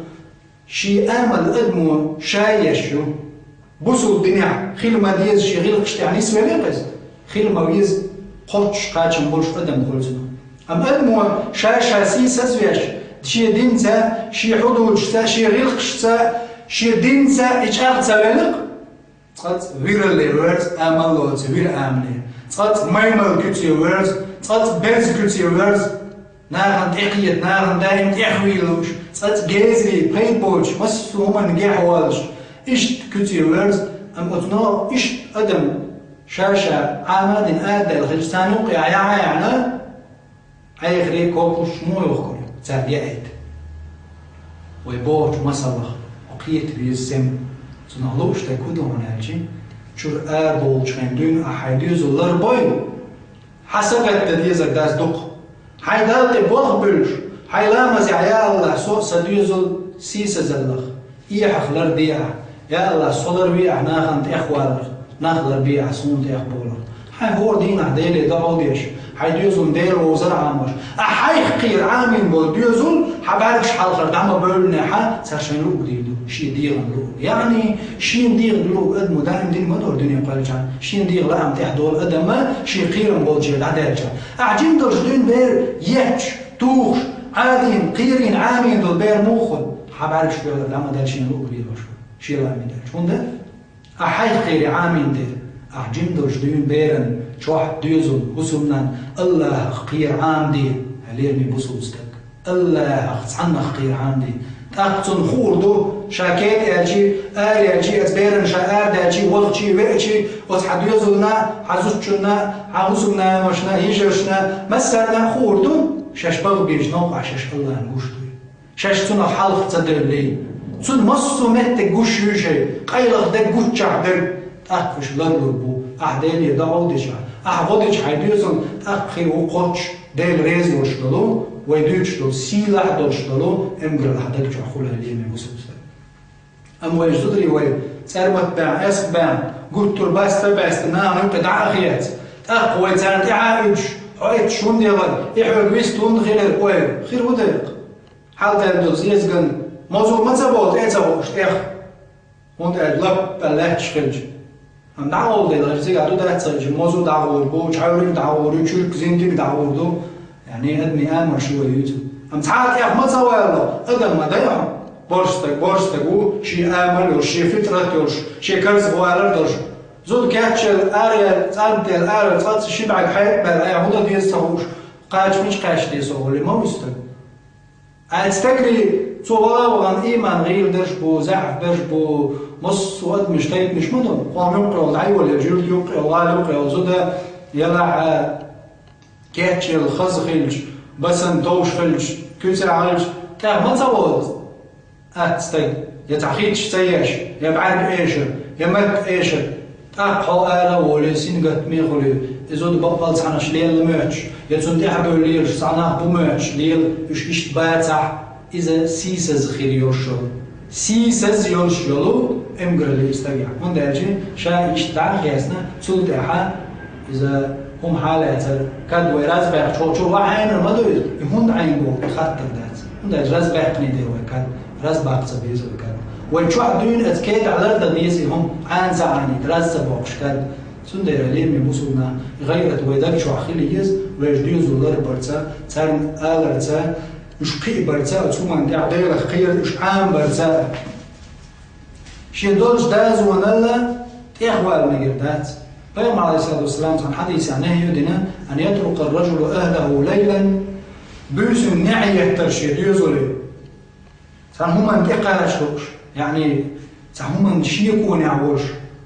Шен амал адамо ша еш ю. Бусулба динехь хила ма деза шен гӀиллакхаш тӀехь нисвелла иза. Хила ма веза кхоччуш кхачам болуш адам хуьлу цунах. Амма адамо ша-ша сийсазвеш, шен динца, шен хьудудашца, шен гӀиллакхашца, шен динца и чӀагӀ ца велла, цкъацкъа виралле верза амал лоцу вир амале, цкъацкъа маймал куьце верза, цкъацкъа берза куьце верза, нахана тӀекхета, нахана даим тӀехвийла лууш, цкъацкъа гезарий, пайда боцуш, массо а хӀуманна гехьаволуш, иштта куьце верза, амма оцу нохчо иштта адам ша-ша Ӏама а дина арадаьлла хилча, царна юккъехь яхьа а яьхьна, Ӏехаре кокуш муха йохкур ю, цаьрга яийта. Вай бохучу масалах, хьо кхета веза сема, цунах лууш дерг хӀун ду хьуна аьлча, чуьра ара бовлучу хенахь дуьйна ахь хьайн доьзал ларбой, хьан сагатдан дезарг дац дукха. Хьайн Далла тӀе болх буьллуш, хьайн ламазехь: «Я АллахӀ, со а, сан доьзал а сийсазаллах, эхьах ларде ахь. Я АллахӀ, со ларве ахь нахана тӀехваларх, нах ларбе ахь суна тӀехбовларх». Хьайн хӀора дийнахь Деле дуӀа деш, хьайн доьзална Дела вовзар а Ӏамош, ахь хьайх кхера Ӏамийна болу доьзал хьан бӀаьргаш хьалхара дӀа ма бевллинехь, цара шайна луъург дийр ду, шен дегӀан луъург. Яъни, шен дегӀан луъург адамо даим дина ма дора дуьне кхоьллинчохь. Шен дегӀан лаам тӀехь долу адам шен кхерам болчеран дӀадаьлча. Ахь жима долуш дуьйна бер етташ, тухуш, Ӏадийна, кхерийна, Ӏамийна долу бер муха хуьлу? Хьан бӀаьргаш тоьлар дӀа ма даьлла шена луъург лелош, шен лааме даьлча. ХӀунда? Ахь хьайх кхере Ӏамийна дела, ахь жима долуш дуьйна беран чохь, доьзал, хӀусамнан АллахӀах кхера Ӏамаде, хьан лераме бусулба стаг. Аллахьах цхьаннах кхерхьанди. ТӀаккха цунна хуур ду, ша кеда аьлчи, ара аьлчи, оцу берана ша арадаьлчи, вахчи, веачи, оцу хьан доьзална, хьан зудчунна, хьан хӀусамнанашна, йижаршна, массарна а хуур ду, шаьш баха безачу новкъахь шаьш Аллахьна гуш дуй. Шаьш цунах хьалха ца девллий. Цунна массо а меттиг гуш юй шайн, къайлаха дерг гуччахь дерг, тӀаккха уьш ларлур бу, ахь Деле дӀагӀовдича, ахь гӀо дича хьайн доьзална, тӀаккха хир ву кхоччуш, Дела реза волуш долу, вай дуьйцуш долу, сийлахь долуш долу, эмгаралла хьан даг чохь хуьлу, лераме бусалба стаг. Амма вай зударий вай, цӀермат баьхна, эск баьхна, гуттар а баста а баьста, нахана юккъе дӀа а хеца, тӀаккха вай царна тӀаьхьа а уьдуш, хьо эцча хӀунда яхара, и хьоьга вист хӀунда хилира, ой, хир ву дерг. Хьал тӀе долу зезаган мозо ма ца болу, тӀе а ца хууш, тӀех. ХӀунда аьлча лап аьлла лаьтташ хилча. Амма дӀагӀовла дела, хӀара цигахь ду дац ца хилча, мозо дӀагӀур бу, чхьаьвриг дӀагӀур ю, чуьрк зиндиг дӀагӀур ду. Яъни, адамийн амалш ю вай юьйцу. Амма цхьа а тӀех ма ца вало, адам ма дай хьо. Борш стаг, борш стаг ву, шен амал йолуш, шен фитрат йолуш, шен карзахвалар долуш. Зуда кечъелла, ара яьлла, цӀарна тӀера ара, цкъа а ца ши бӀаьрг хьекъабаьлла, айхьа хӀун дан деза ца хууш, кхача мича кхаьчна деза со олий ма ву стаг. Ай стагрий, цо вала а вахана, ийман гӀийла дерш бу, заьӀап берш бу, массо а адамаш, тайпанаш ма ду. Къом юккъе йолу дӀайолаелча, юьрта юккъе йолу, гӀала юккъе йолу зуда, ялахь а, кечъелла хаза хилча, басана товш хилча, куьцехь хилча, тӀех ма ца волу. Атта стаг, я цхьа хиташ ца еш, я бӀаьрг эшар, я меттиг эшар, тӀаккха хьо ала а волий, сингаттаме а хуьлий, и зуда баккъал цхьанаш лелла моьттуш, я цунна тӀаьхьабевлла лелаш цхьа нах бу моьттуш, лела уьш иштта бацахь, иза сийсаза хир йолуш йолу. Сийсаза йолуш йолу эмгаралла ю стагехь. ХӀунда аьлча ша иштта дӀа а хецна, цул тӀаьхьа иза хӀума хьалаьцар, кад вай раз баьккхича, чу вахьайнар ма ду иза, и хӀунда Ӏийна боху, и хаттар дац. ХӀунда аьлча раз баьккхиний дела вай кад, раз баккха ца беза вай кад. Вай чохь дуьйна оцу кедахь лардан деза и хӀума, Ӏана ца Ӏанийта, раз ца боккхуш кад. Цундела, лераме бусалба нах, и гӀайрат вай даг чохь хила еза, вешан доьзал ларбарца, царна аларца, уьш кхиабарца, оцу хӀуманна тӀехь Делах кхерар, уьш Ӏамабарца. Шен долчу дозанал тӀехвала мегар дац. Пайхамар, Ӏалайхиссалату вассалам, цхьана хьадисехь нахьи ю дина: «Ан ятрукар-ражулу ахӀлаху лайлан», буьйсанна неӀ еттар шен доьзале. Цхьана хӀуманна тӀекхача лууш, яъни, цхьа хӀуманна шеконехь волуш,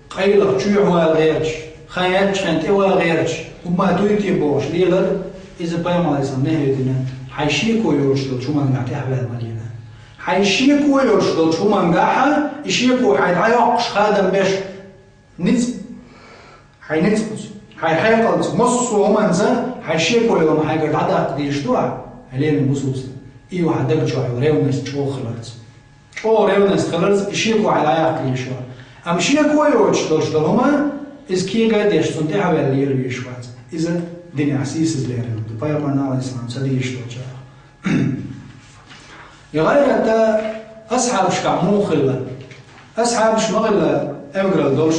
къайлаха чоьхьа вала гӀерташ, хан яьллачу хенахь тӀевала гӀерташ, хӀумма дуй те бохуш лелар, иза Пайхамар, Ӏалайхиссалам, нахьи ю дина, хьайн шеко йолуш долчу хӀуманна тӀехвала ма лела. Хьайн шеко йолуш долчу хӀумангахьа, и шеко хьайн дӀайоккхуш хадам беш, ницкъ, хьайн ницкъаца, хьайн хьекъалца, массо а хӀуманца хьайн шеко йолу хӀума хьайгара дӀадаккха дезаш ду ахь, хьайн леррина бусалба стаг. И ю хьан даг чохь йолу ревность чӀогӀа хиларца. ЧӀогӀа ревность хиларца, и шеко хьайн дӀаяккха дезаш вац. Амма шеко йоцуш долуш долу хӀума, иза кега а деш, цунна тӀаьхьаваьлла лела везаш вац. Иза динехь сийсаза лерина ду. Пайхамарна, Ӏалайхиссалам, ца дезаш долчарах. И гӀайрат асхьабашкахь муха хилла? Асхьабаш ма хилла эмгаралла долуш.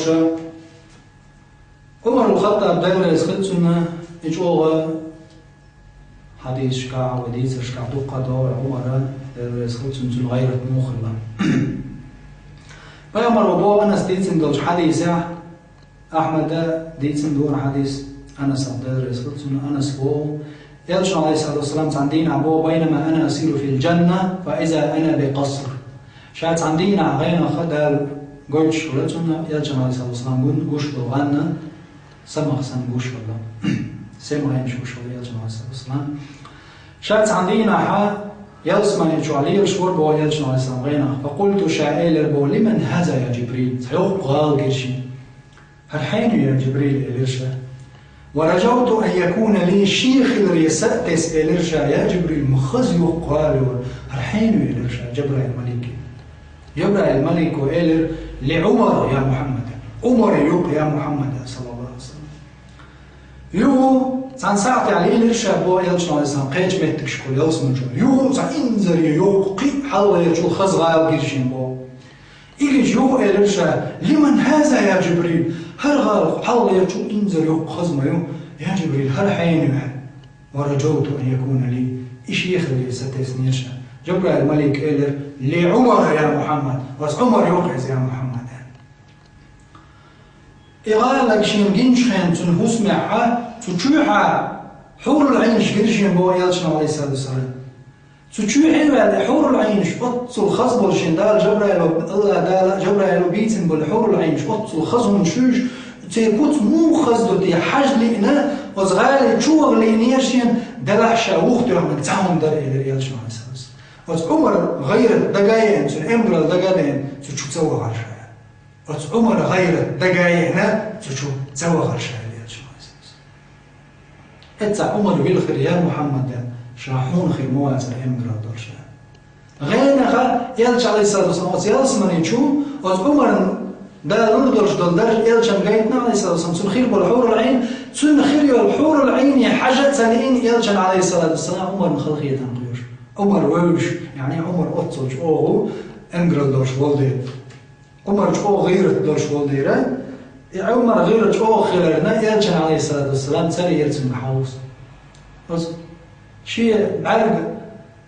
Ӏумар ибн Хаттаб, Дела реза хила цунна, и чӀогӀа хьадисашкахь, вай дийцаршкахь дуккха а догӀу Ӏумара, Дела реза хила цунна, цуьнан гӀайрат муха хилла. Пайхамаро боху Анаса дийцина долчу хьадисехь, Ахьмада дийцина ду хӀара хьадис, Анаса, Дела реза хила цунна, Анаса боху, Элчано, Ӏалайхиссалату вассалам, цхьана дийнахь боху: «Байнама ана асиру фил джанна, фа иза ана би къаср». Ша цхьана дийнахь гӀенах Дала гойтуш хилла цунна, Элчано, Ӏалайхиссалату вассалам, гун-, гуш долу гӀан самах санна гуш хилла. Сема гӀенаш гуш хилла Элчано, Ӏалайхиссалату вассалам. Ша цхьана дийнахь ялсамани чохь лелаш вара боху Элчано, Ӏалайхиссалам, гӀенах. Фа къулту, ша элира боху: «Лиман хӀаза, я Джибрил?» Цхьа йоккха гӀала гира шена. «ХӀара хьенан ю, я Джибрил?» — элира ша. «Ва раджавту ан якуна ли», шен хиларе са а тесна, элира ша: «Я Джибрил, ма хаза йоккха гӀала ю хӀара, хьенан ю?» — элира ша Джабраил малике. Джабраил малико элира: «Ли Ӏумар, я Мухьаммад». Ӏумар ю-кх, я Мухьаммад, саллаллаху Ӏалайхи ва саллам. Юха цхьана сахьтехь лелира ша боху Элчано, Ӏалайхиссалам, кхечу меттигашкахула ялсамани чохь. Юха цхьа инзаре йоккха, кхин а хьалхалерчул хаза гӀала гира шена боху. И гича юха элира ша: «Лиман хӀаза, я Джибрил?» ХӀара гӀала хьалхалерчул инзаре йоккха хаза ма ю, я Джибрил, хӀара хьенан ю хӀара? «Ва раджавту ан якуна ли». И шен хиларе са теснера ша. Джабраил малик элира: «Ли Ӏумар, я Мухьаммад». Оцу Ӏумар ю-кх иза, я Мухьаммад, аьлла. И гӀала шена гиначу хенахь цуьнан хӀусамехь, цу чуьхьа хьурул Ӏийнаш гира шена боху Элчано, Ӏалайхиссалату вассалам. Цу чу хьинваьлла хьурул Ӏийнаш, оццул хаза болу шен Дала Жабраило, Аллах Дала Жабраило бийцина болу хьурул Ӏийнаш, оццул хаза хӀума шуьйш, церан куц муха хаза ду те хьажа лиъна, оцу гӀали чу ваха лиънера шена, делахь ша вуха тоьхнарг цхьа хӀума дара, элира элчано, Ӏалайхиссалату вассалам. Оцу Ӏумар гӀайрат дага а еана, цуьнан эмгарал дага а деана, цу чу ца вахара ша. Оцу Ӏумар гӀайрат дага а еана, цу чу ца вахара ша, элира элчано, Ӏалайхиссалату вассалам. Эццахь Ӏумар вилхира, я Мухьаммад, ша хьуна хир ма вацара эмгарал долуш. ГӀенаха элча, Ӏалайхиссалату вассалам, оцу ялсамани чу, оцу Ӏумарна Дала лур долуш долу дарж элчан гайтина, Ӏалайхиссалату вассалам, цунна хир болу хьурул Ӏийн, цунна хир йолу хьурул Ӏийне хьажа а ца лиъна элчан, Ӏалайхиссалату вассалам, Ӏумарна халахетам кхоьруш. Ӏумар вевзаш, яъни Ӏумар оццул чӀогӀа эмгарал долуш волу дела. Ӏумар чӀогӀа гӀийрат долуш волу дела, и Ӏумар гӀийрат чӀогӀа хиларна, элчан, Ӏалайхиссалату вассалам, ца лиира цуьнга хьовса. Оцу шен бӀаьрга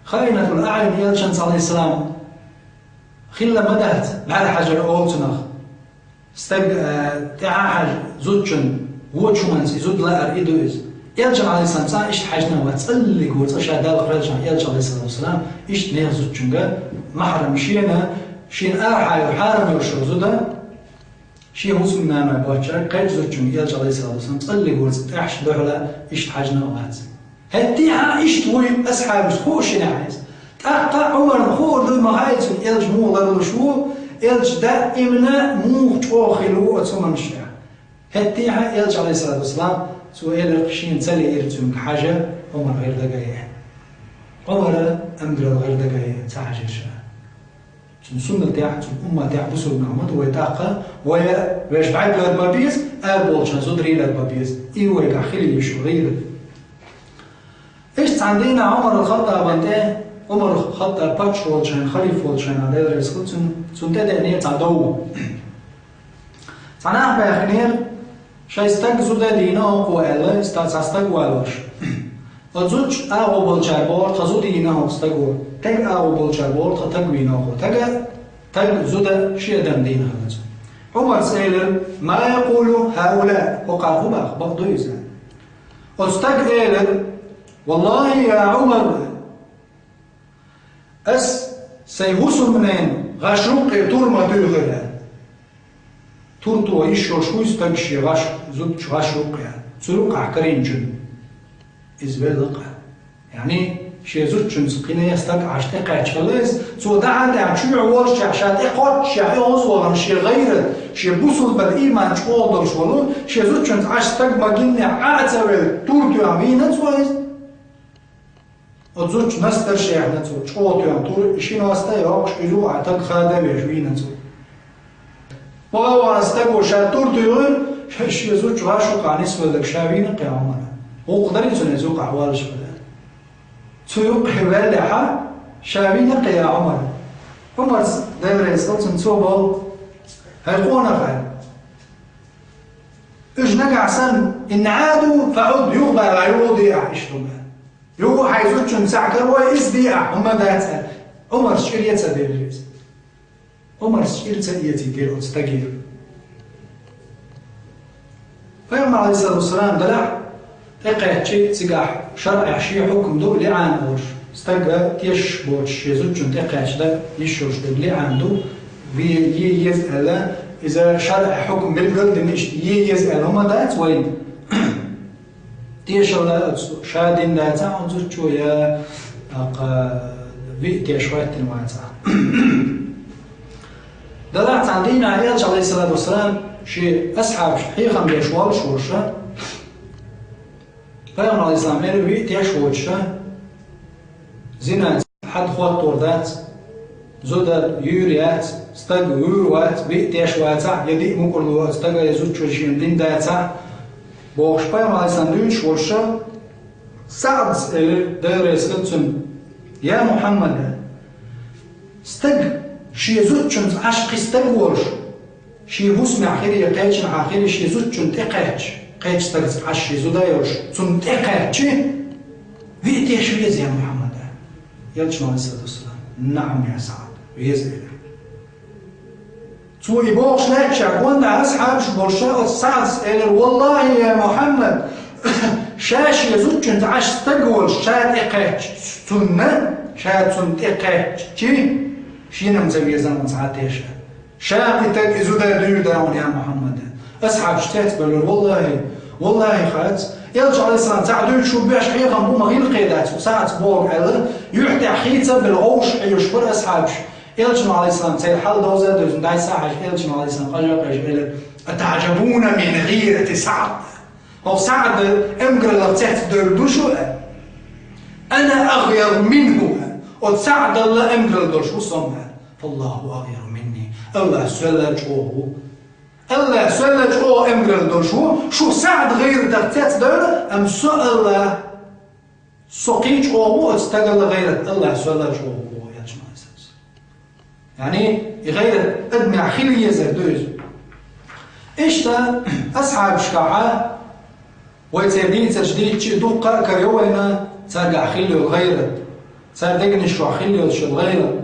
хаинатул аӀюн элчанца, Ӏалайхиссалам, хилла ма дац, бӀаьрхьажар олу цунах. Стаг, э, тӀаьхьа хьажа зудчун, вочу хӀуманца и зуда лаар и ду иза. Элчан, Ӏалайхиссалам, цкъа иштта хьаьжна вац, цӀаллиг ву, цкъа ша Далла кхоьллинчу, элча, Ӏалайхиссалату вассалам, иштта нехан зудчунгара махьрам шена, шена арахьа йолу хьарам йолуш йолу зуда, шен хӀусамнаной боцчара кхечу зудчуьнга элча, Ӏалайхиссалату вассалам, цӀаллиг ву, цкъа тӀаьхьа дуьхьала иштта хьаьжна вац. ХӀетте а иштта вуй асхьабашна хууш хилахь иза. ТӀаккха Ӏумарна хуур дуй ма хаьий цунна, элча муха ларлуш ву, элча даимна муха чӀогӀа хилла ву оцу хӀуманаш тӀехь. ХӀетте а элча, Ӏалайхиссалату вассалам, цо элира, шена ца лиира цуьнга хьажа, Ӏумар гӀайрат дага а еана. Ӏумара амгарал гӀайрат дага а еана, ца хьажийша. Цуьнан суннатехь, цуьнан умматехь бусулба нах ма ду вай тӀаккха, вай вешан бӀаьрг лар бан беза, араболчарна зударий лар бан беза. И вайгахь хила йиш йолу гӀийрат. Иштта цхьана дийнахь Ӏумар ал-Хаттабан тӀе, Ӏумар Хаттаб паччахь волчу хенахь, халифа волчу хенахь, Дела реза хуьлда цунна, цунна тӀедеанера цхьа дов. Цхьа нах баьхкинера, шайн стаг зуда дийна хӀокхо аьлла, иза цхьа стаг валош. Оцу зудчу агӀо болчара бохура, тхан зуда йийна хӀокху стаго. Стеган агӀо болчара бохура, тхан стаг вийна хӀокхо. Стага, стаг, зуда ши адам дийна хилла цунна. Ӏумарс элира: «Ма якъулу хӀаулаъ?» ХӀокхара хӀун боху, бакъ ду иза? Оцу стага элира: «Валлахи, я Ӏумар, ас сайн хӀусамненан гӀаш юккъе тур ма туьйхира». Тур тоха йиш йолуш вуй стаг шен гӀаш, зудчун гӀаш юккъе. Цу юккъехь карийначунна иза велла-кх. Яъни, шен зудчуьнца кхин а стаг Ӏаш тӀекхаьчча хилла иза, цо дахьа а тӀехь чоьхьа воллушехь, ша тӀекхоччушехь, и гӀозвахана шен гӀайрат, шен бусулба ийман чӀогӀа долуш волу, шен зудчуьнца Ӏаш стаг ма гиннехь, Ӏа а ца велла, тур тоьхна вийна цо иза. Оцу зудчун нас дара шайх нацо, чӀогӀа тоьхна тур, и ши носта а йоккхуш, и юкъахь стаг хада а веш вийна цо. Ваха а вахана стаго ша тур туьйхира, шен зудчун гӀаш юккъехь нисвелларг ша вийна-кх, я Ӏумар. ГӀуллакх дарий цунна иза юккъехь валлаш хилла? Цу юккъехь ваьллехь, ша вийна-кх, я Ӏумар. Ӏумарс, Дела реза хуьлда цунна, цо боху: «ХӀай къонах, хӀай, уьш нагахь санна, ин Ӏаду, фаӀуд, юхабаьлла, юха де ахь иштта хӀума». Юха хьайн зудчуьнца каравой, иза де ахь, хӀума дац аьлла. Ӏумарс чӀир а ца делира иза. Ӏумарс чӀир ца эцийтира оцу стаге. Пайхамар, Ӏалайхиссалату вассалам, делахь, тӀекхаьчча цигахь шарӀехь шен хьукам ду, лиӀан олуш. Стага тешаш боцуш шен зудчунна тӀекхаьчна йиш йолуш дерг лиӀан ду, вен е еза аьлла, иза шарӀехь хьукам билгал а дина, иштта е еза аьлла хӀума дац вайна. Тешалла оцу ша дина дацахь оцу зудчо, я, тӀаккха, виъ теш хӀоьттина вацахь. Делахь цхьана дийнахь элча, Ӏалайхиссалату вассалам, шен асхьабашна хьехам беш воллуш волуша, пайхамар, Ӏалайхиссалам, элира, виъ теш воцуша, зина хьада хӀоттор дац, зуда юьйр яц, стаг вуьйр вац, виъ теш вацахь, я диъ мукӀарло оцу стага, я зудчо шена дина дацахь, бохуш, пайхамар, Ӏалайхиссалам, дуьйцуш волуша, СаӀдас элира, Дела реза хуьлда цунна: «Я Мухьаммад, стаг шен зудчуьнца Ӏаш кхин стаг волуш, шен хӀусамехь хир я кхечанхьа хир я шен зудчунна тӀекхаьчча, кхечу стагца Ӏаш шен зуда йолуш, цунна тӀекхаьчча, виъ теш веза, я Мухьаммад?» Элчано, Ӏалайхиссалату вассалам: «НаӀам, я СаӀд, веза», — элира. Цо и бохуш лаьттачехь, гонда асхьабаш болуша, оцу СаӀдас элира: «Валлахи, я Мухьаммад, Ша шен зудчуьнца Ӏаш стаг волуш, ша тӀекхаьчча цунна, ша цунна тӀекхаьчча, шена-м ца веза цхьа а теша. Ша кхин стаг и зуда дуьйцур дара хьуна, я Мухьаммад. Асхьабаш цецбевллера, валлахӀи, валлахӀи, хац. Элча, Ӏалайхиссалам, цхьаъ дуьйцуш ву беш хьехам бу, ма хила кхетац, ву саьӀаца боху аьлла, юьхь тӀехь хийцабелла гӀовш хьоьжуш бара асхьабаш. Элчано, Ӏалайхиссалам, церан хьал довза а довзийна, дӀасахьаьжча, Элчано, Ӏалайхиссалам, къажа а къежира: «أتعجبون من غيرة سعد». ХӀокху СаӀдан эмгараллах цецдевлла ду шу? «أنا أغير منه». Оцу СаӀдал а эмгаралла долуш ву со, аьлла. «فالله أغير مني». АллахӀ соьлла чӀогӀа ву. АллахӀ соьлла чӀогӀа эмгаралла долуш ву. Шу СаӀд гӀайратах цецдевлла, амма со, АллахӀ, со кхин чӀогӀа ву оцу стагал а гӀайрат, АллахӀ соьлла чӀогӀа ву, боху Элчано, Ӏалайхиссалам. Яъни, и гӀайрат адамехь хила езар ду иза. Иштта асхьабашкахь вай церан дийцарш дийцча, дуккха а карайо вайна цаьргахь хилла йолу гӀайрат, церан дегнаш чохь хилла йолуш йолу гӀайрат.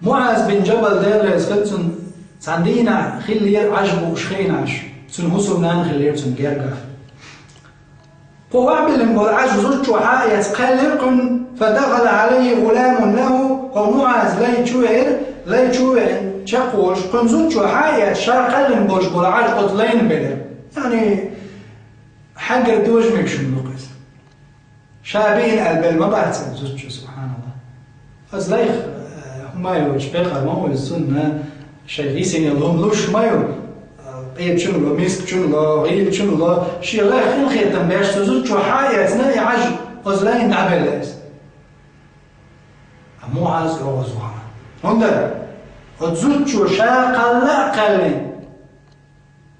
МуӀаз бин Джабал, Дела реза хуьлда цунна, цхьана дийнахь хиллера Ӏаж бууш хиъна Ӏаж, цуьнан хӀусамнана хиллера цунна гергахь. Кху охьабиллина болу Ӏаж зудчо схьа а эцна кхаьллира кхуьнан, «فدخل عليه غلام له», кху МуӀазан лай чу веара, лай чу а веана, чекхволуш, кхуьнан зудчо схьа а эцна, ша кхаьллина болуш болу Ӏаж оцу лайна белира. Яъни, хьаьнгара дожамиг шуна ду-кх иза. Ша биъна аьлла белла ма бац иза зудчо, субхьаналлахӀ. Аса лайх, э, хӀума йолчу пекхар ма ву иза, цунна шайн йисина йолу хӀума луш ма ю. Къечун ло, мискачун ло, гӀийлачун ло, шен лайх хилхетам беш цу зудчо схьа а эцна, и Ӏаж оцу лайна дӀабелла иза. Амма МуӀаз оьгӀазвахана. ХӀунда? Оцу зудчо ша кхалла а кхаьллина,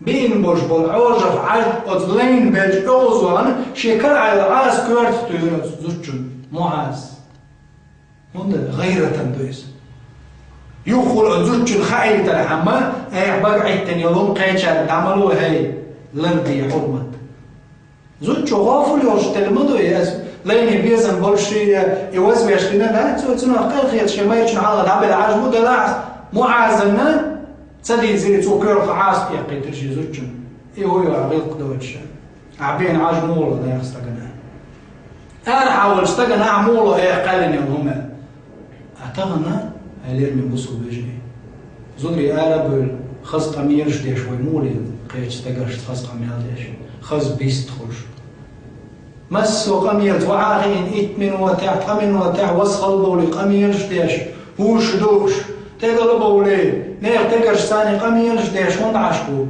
биъна болуш болу Ӏожах Ӏаж оцу лайна белча оьгӀазвахана, шен карахь йолу Ӏаса коьртах туьйхира оцу зудчун МуӀаз. ХӀунда? ГӀайратан ду иза. Юххехула оцу зудчунна хаийтархьама, айхьа бага Ӏиттина йолу хӀума кхечаьрга дӀа ма ло, хӀей, ларде хьурмат. Зудчо гӀофал йолуш тера ма ду иза, лайне безам болуш, и, и вазвеш дина дац, цо цунах къахеташ, шен майрачун хьалха дӀабелла Ӏаж бу, делахь а, МуӀазана ца дийзира, цо коьртах Ӏаса тӀекхийтира шен зудчун. И хӀун ю, гӀиллакх доцуш? Ахь биъна Ӏаж муха ло, айхьа стагана? Арахьа волчу стагана ахь муха ло, айхьа кхаьллина йолу хӀума? Ткъа тахана, хьоме бусалба вежарий, зударий ара а бевлла, хаза къамелаш деш вай муха лела, кхечу стагаршца хаза къамел деш, хаза бистхуьлуш? Массо а къамелца охьа а хиъна, итт минотехь, ткъа минотехь васхалла бовлий къамелаш деш, хӀуш а дууш, тӀекӀала а бовлий, нехан стагаршца къамелаш деш хӀунда Ӏаш бу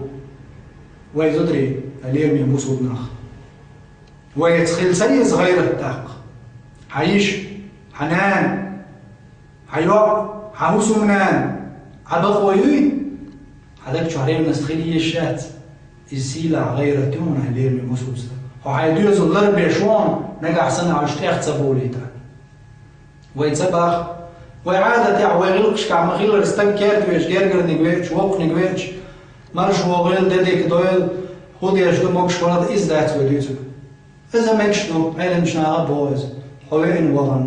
вай зударий, хьоме бусалба нах? Вайца хила ца еза гӀайрат тӀаккха? Хьан йиша, хьан нана, хьан йоӀ, хьан хӀусамнана Ӏа бакъо юй? Хьан даг чохь ревность хила езаш яц? Иза сийлахь гӀайрат ю хьуна, хьоме бусалба стаг. Хьо хьайн доьзал ларбеш ву хьуна, нагахь санна хьо уьш тӀех ца бовлийта. Вай ца боху, вай Ӏадатехь, вай гӀиллакхашкахь ма-хиллара, стаг керта веача, гергарниг веача, воккханиг веача, марша вогӀийла, де дика дойла, хӀун деш ду, могуш вала, иза дац вай дуьйцург. Иза мегаш ду, Ӏеламчу наха а боху иза: хьо веана вахана,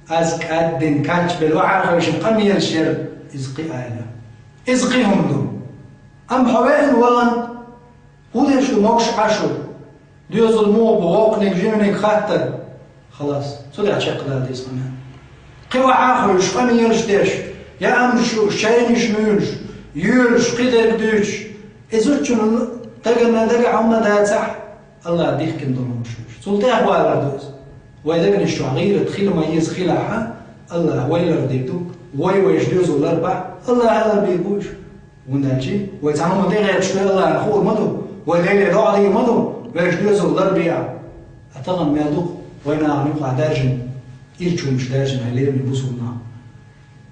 аса кӀаддина кхаччалц охьа а хевшина къамелаш яра, иза кхин а ала. Иза кхин хӀума ду. Амма хьо веана вахана, хӀун деш ду, могуш Ӏаш ву? Доьзал муха бу, воккханиг, жиманиг хаттар. Халас, цу тӀехь чекхдала деза къамел. Кхин охьа а хевшина, къамелаш деш, яамаш юуш, шайнаш муьйлуш, йоьлуш, кхидерг дуьйцуш, и зудчун дагана дагахь хӀума дацахь, АллахӀа дихкина долу хӀумнаш ду уьш. Цул тӀаьхьа валар ду иза. Вай дегнаш чохь гӀийрат хила ма еза, хилахь а, АллахӀа вай лардийр ду, вай вайша доьзал ларбахь, АллахӀа ларбийр бу уьш. ХӀунда аьлча вай цхьа хӀума тӀехӀоьттуш вай АллахӀана хуур ма ду, вай Деле доӀа дийр ма ду, вайша доьзал ларбе а. Ткъа тахана мел ду-кх вай нахана юкъахь даьржина ирча хӀумнаш, даьржина, хьоме бусалба нах?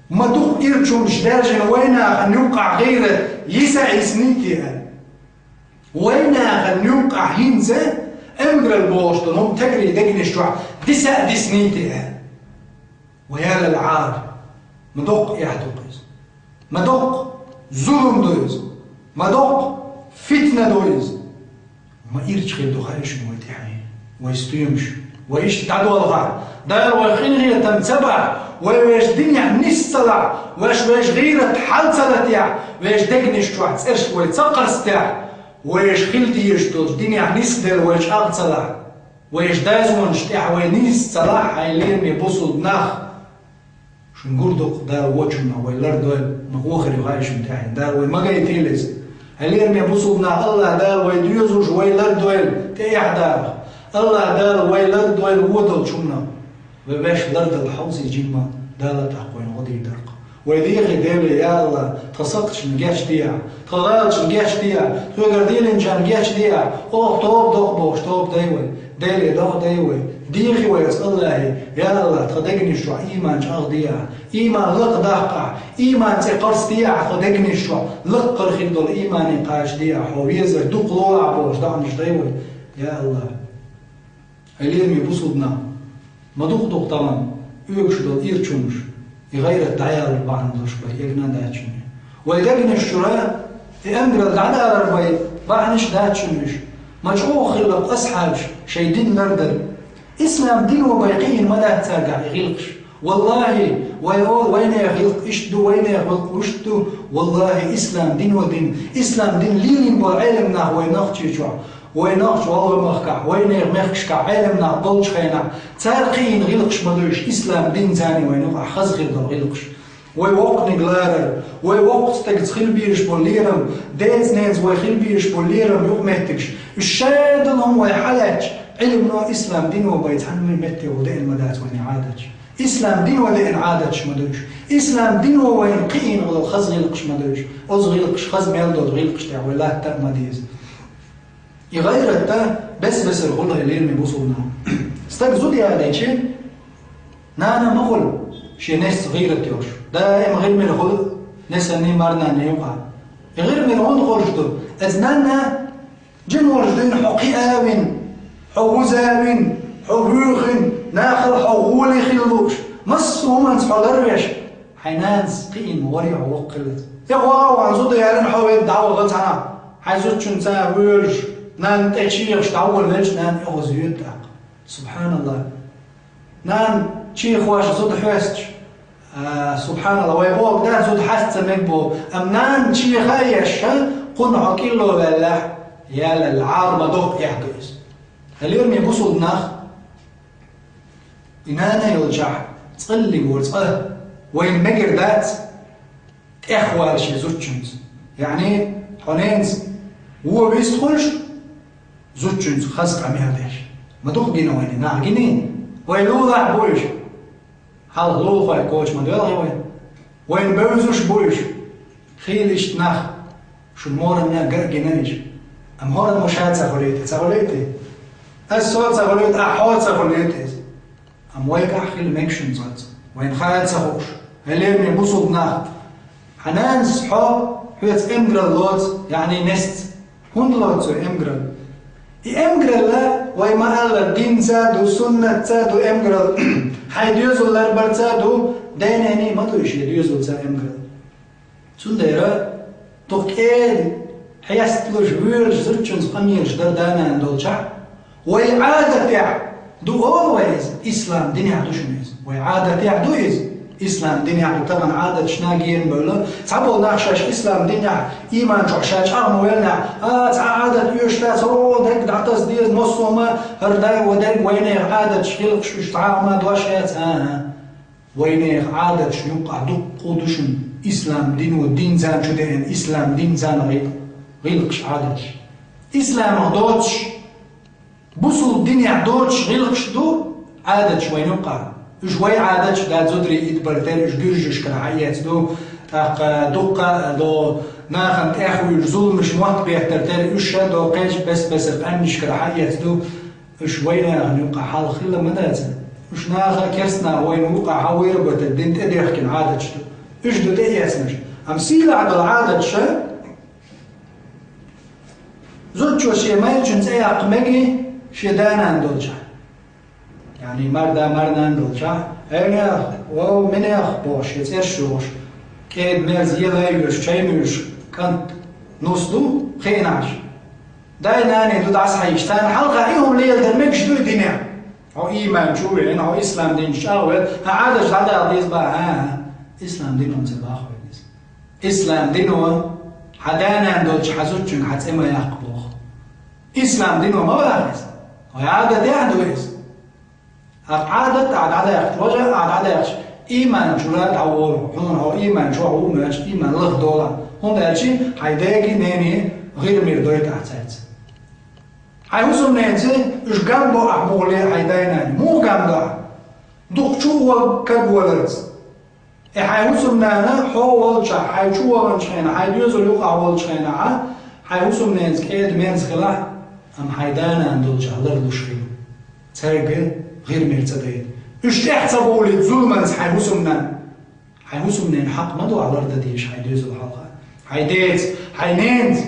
Ма ду-кх ирча хӀумнаш даьржина вай нахана юкъахь гӀийрат, йиса а йисний те аьлла. Вай нахана юкъахь хӀинца эмгаралла бохуш долу хӀума стагарийн дегнаш чохь диса а дисний те аьлла. Ва я лал Ӏар! Ма доккха эхь ду-кх иза. Ма доккха зулам ду иза. Ма доккха фитна ду иза. Ма ирча хир ду хаьий шуна вай тӀаьхье, вай стоьмаш, вай иштта дӀадолхахь, Дала вайх къинхетам ца бахь, вай вешан динехь нис ца лахь, вайша вешан гӀийрат хьал ца латахь, вешан дегнаш чохь цӀераш вай ца кхарстахь, Вайша хила дезаш долчу динехь нисделла вай чӀагӀ ца лахь, вайша дозанаш тӀехь вай нисделла ца лахь, хьайн лераме бусулба нах, шуна гур ду-кх Дала вочунна вай лардойла, ма хӀокхуьнга хаьа шуна тӀаьхье, Дала вай ма гайтийла иза. Хьайн лераме бусулба нах, АллахӀ Дала вай доьзалш вай лардойла, тӀе эхь даха. АллахӀ Дала вай лардойла вон долчу хӀуманах. Вай ваьш лардала хьовсийча, жимма Дала тӀаккха вайна гӀо дийр дара-кх. Вай дехий, Деле, я АллахӀ, тхан сакхташна гечдехьа, тхан гӀалаташна гечдехьа, тхоьгара дийлинчарна гечдехьа, оха тоба доккху бохуш тоба дай вай, Деле, доккха дай вай. Дехий вай оцу АллахӀе, я АллахӀ, тхан дегнаш чохь ийман чӀагӀдехьа, ийман лакхадаккхахьа, ийман цӀе кхарцдехьа тхан дегнаш чохь, лакхара хир долу иймане кхачадехьа, хьо везар дукха лолахь бохуш доӀанаш дай вай, я АллахӀ. Хьайн лераме бусулба нах, ма дукха ду-кх тахана оьгуш долу ирчунаш, и гӀайрат дӀаялар бахьана долуш бен, эгна а дац шуна. Вай дегнаш чуьра и амгарал дӀадалар бен, бахьанаш а дац шуна уьш. Ма чӀогӀа хилла-кх асхьабаш шайн дин лардар. Ислам дино бен кхиийна ма дац цаьргахь и гӀиллакхаш. ВаллахӀи, вай олу, вайнехан гӀиллакх иштта ду, вайнехан гӀиллакх вуьшта ду. ВаллахӀи, ислам дино дина, ислам дин лелийна болу Ӏелам нах вай нохчий чохь, вай нохчий гӀалгӀай махкахь, вайнехан мехкашкахь Ӏелам нах болчу хенахь, цара кхиийна гӀиллакхаш ма ду уьш, ислам динца вайна юкъахь хаза хир долу гӀиллакхаш. Вай воккханиг ларар, вай воккхачу стагца хила безаш болу лерам, деца-ненаца вай хила безаш болу лерам, юкъаметтигаш, уьш шадолу хӀума вай хьалаьцча, Ӏилмано, ислам дино бен цхьанна метте ву деана ма дац вайна Ӏадаташ. Ислам дино деана Ӏадаташ ма ду уьш. Ислам дино вайна кхиийна гӀо долу хаза гӀиллакхаш ма ду уьш. Оцу гӀиллакхаш, хаза мел долу гӀиллакхаш тӀехь вай латта а ма деза. И гӀайрат а бес-бесара хуьлу, хьайн лераме бусулба нах. Стаг зуда ялийча, нана ма хуьлу шен несца гӀийрат йолуш. Даим гӀирмира хуьлу несанний, марнанний юкъахь. И гӀирмира хӀунда хуьлуш ду? Оцу нанна жима волуш дуьйна хьо кхиа а вина, хьо вуза а вина, хьо вуьйхина, нахала хьо гӀоле хила лууш, массо а хӀуманца хьо ларвеш, хьайн нанас кхиийна варе хьо воккха хиллалц. И гӀо а ван зуда ялийна хьо вен дӀаваха цхьана, хьайн зудчуьнца воьлуш, нанна тӀе чехаш дӀаволавелча, нана и гӀо зоьду тӀаккха. СубхьаналлахӀ! Нана чехош зуда хьоьстуш, а, субхьаналлахӀ, вай боху, да, зуда хьаста ца мега боху, амма нана чеха а еш, кхунна хьо кӀилло ваьллехь, ялалла, Ӏалама доккха эхь ду иза. Хьайн лераме бусулба нах, и нана йолчохь цкъа лелийна ву цкъа, вайна мегар дац тӀехвала шен зудчуьнца. Яъни, хьо ненаца вон вистхуьлуш, зудчуьнца хаза къамел деш. Ма дукха гина вайна нах, гиний? Вай лулахь бу уьш. Хьалха лулахой коча ма доьлхий вай. Вайна бевзаш бу уьш. Хийла иштта нах, шуна моран мел ган а гина уьш. Амма хӀоранна ма ша ца хуьлуьйту, ца хуьлуьйту? Ас со ца хуьлуьйту, ахь хьо ца хуьлуьйту иза. Амма вайгахь хила мега шуна цкъацкъа, вайна хаа ца хууш. Хьайн лераме бусулба нах, хьан нанас хьо, хьоьца эмгарал лоцу, яъни несца. ХӀунда лоцу цо эмгарал? И эмгаралла вай ма-аллара динца а ду, суннатца а ду эмгарал, хьайн доьзал ларбарца а ду, дай-нений ма ду шен доьзалца эмгарал. Цундела дукха кӀеда хьесталуш, воьлуш зудчуьнца къамелаш дар да-нана долчохь, вай Ӏадатехь ду олу вай иза, ислам динехь ду шуна иза. Вай Ӏадатехь ду иза, ислам динехь ду, тахана Ӏадаташна гена бевлла. Цхьаболу нах шаьш ислам динехь, ийман чохь ша чӀагӀ ма веллинехь, а, цхьа Ӏадат оьшуш дац, о, дерг дӀатаса деза, массо а ма, хӀара дай ван дерг вайнехан Ӏадаташ, гӀиллакхаш уьш цхьа а ма дош яц, а, а. Вайнехан Ӏадаташна юккъахь дуккха а ду шуна ислам дино, динца чу деана, ислам динца гӀил-, гӀиллакхаш, Ӏадаташ. Исламах доцуш, бусулба динехь доцуш гӀиллакхаш ду Ӏадаташ вайна юккъахь. Уьш вай Ӏадаташ дац, зударий идбар тера, уьш гуьржашкара хьаэцна ду, тӀаккха дуккха а до нахана тӀехвуьйлуш зуламаш мотт беттар тера, уьш ша до кхечу бес-бесара къаьмнашкара хьаэцна ду. Уьш вайнехан юккъахь хьалха хилла ма дац. Уьш наха, керстанаха вайна юккъахь хьан вайра батар дина тӀедехкина Ӏадаташ ду. Уьш ду тӀеэцнарш. Амма сийлахь долу Ӏадаташ зудчо шен майрачун цӀе яккха мегий шен да-нана долчохь. Яъни марда, марнана долчохь, «Эйнех, вов, минех», – бохуш, шен цӀераш йохуш, кӀеда-мерза ела а йоьшуш, чай а муьйлуш кӀант, нус ду, кхиъна Ӏаш. Дай-наний ду дӀасахьийзаш, царна хьалха и хӀума леладар мегаш дуй динехь? Хьо ийман чу а веана, хьо ислам дин чу чӀагӀ а велла, хьан Ӏадаташ дӀадала деза бах, хӀан-хӀа, ислам дино ца баххьа веза. Ислам дино хьан да-нана долчу хьан зудчуьнга хьан цӀе ма яккха боху. Ислам дино ма ваха иза. Вай Ӏадатехь ду иза. Ахь Ӏадат ахь дӀадаьккхича, важа ахь дӀадаьккхича, ийман чура дӀаволу, хьуна хьо ийман чохь ву моьттуш, ийман лахдолахь. ХӀунда аьлча хьайн деги нене гӀир-мир дойту ахь цаьрца. Хьайн хӀусамненаца уьш гам бо ахь муххале а хьайн дай-наной. Муха гам до ахь? Дукха чу а вала каг валарца. И хьайн хӀусамнана хьо волчохь, хьайн чу ваханчу хенахь, хьайн доьзал юкъахь волчу хенахь, хьайн хӀусамненаца кӀеда-мерза хилахь, амма хьайн да-нана долчохь ларлуш хила. Цаьрга гӀир-мир ца дайта. Уьш тӀаьхьа ца бовлийта зуламанца хьайн хӀусамнанна. Хьайн хӀусамненан хьакъ ма ду ахь лардан дезаш хьайн доьзал хьалха. Хьайн деца, хьайн ненаца.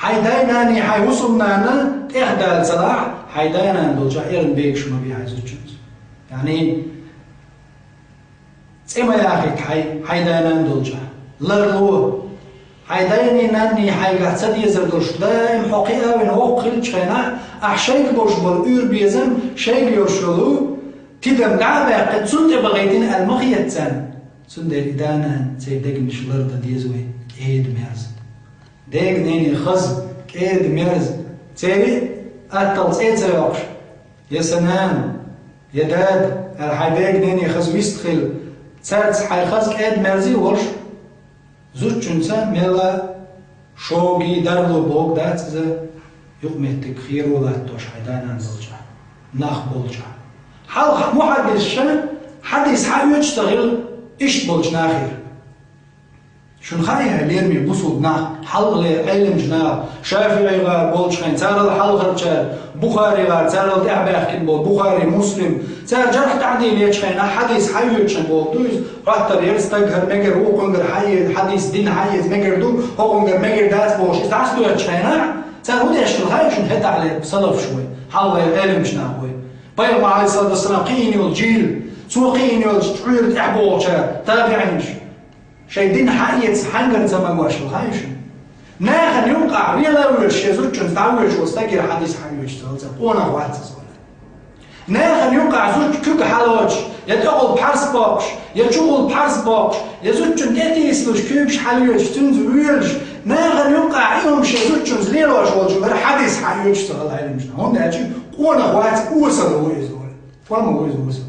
Хьайн дай-наний хьайн хӀусамнанна тӀехдала ца лахь, хьайн да-нана долчохь эрна бегаш ма бе хьайн зудчуьнца. Яъни, цӀе ма яхийта хьайн, хьайн дай-нана долчохь. Ларло. Хьайн дайний, нанний хьайгахь ца дезар долуш, даим хьо кхиавина воккха хиллачу хенахь, ахь шайга болуш болу уьйр-безам, шайга йолуш йолу тидам дӀа а баьккхина, цунна тӀе бахийтина аьлла ма хета царна. Цундела и да-нана, церан дегнаш лардан деза вай, кӀеда-мерза. Дега-нене хаза, кӀеда-мерза, церан атталла цӀе а ца йоккхуш, я сан нана, я дада аьлла, хьайн дега-нене хаза вист хила, цаьрца хьайн хаза кӀеда-мерза а волуш, зудчуьнца мелла шогий, дарло бохург дац иза, юкъаметтиг херо латтош хьайн да-нана долчохь, нах болчохь. Хьалха мухьаддисша хьадис схьаоьцуш ца хилла иштта болчу нахера. Шуна хаьий, хӀай лераме бусулба нах, хьалхалера Ӏеламчу наха, ШафиӀи гӀар болчу хенахь, царал хьалхарчара, Бухари гӀар, царал тӀаьхьабаьхкина болу Бухари, Муслим, цара жарх, таъдил ечу хенахь хьадис схьаоьцуш болу ду иза, хӀоттар яра стаг, хӀара мегар ву, хӀокхунгара хьаэца, хьадис, дин хьаэца мегар ду, хӀокхунгара мегар дац бохуш, иза дӀасадоьдучу хенахь, цара хӀун деш хилла хаьий шуна хӀетахьлера салафаш вай, хьалхалера Ӏеламчу нах вай? Пайхамар, Ӏалайхиссалату вассалам, кхиийна йолу жил, цо кхиийна йолчу чкъуьйра тӀаьхьабогӀучара, табиӀинаш. Шайн дин хьаэца хьаьнгара ца магош хилла хаьий шуна? Нахана юккъахь вела а воьдуш, шен зудчуьнца дӀавоьдуш волу стагера хьадис схьаоьцуш ца хилла, цхьа къонах вац иза вала. Нахана юккъахь зудчун куьг хьалоцуш, я тӀехула пхьарс боккхуш, я чухула пхьарс боккхуш, я зудчун тӀетийсалуш, куьйгаш хьалавоьдуш, цуьнца воьлуш, нахана юккъахь и хӀума шен зудчуьнца лелош волчуьнгара хьадис схьаоьцуш ца хилла Ӏеламчу наха. ХӀунда аьлча къонах вац, осал ву иза вала. Тхо ма ву иза осал.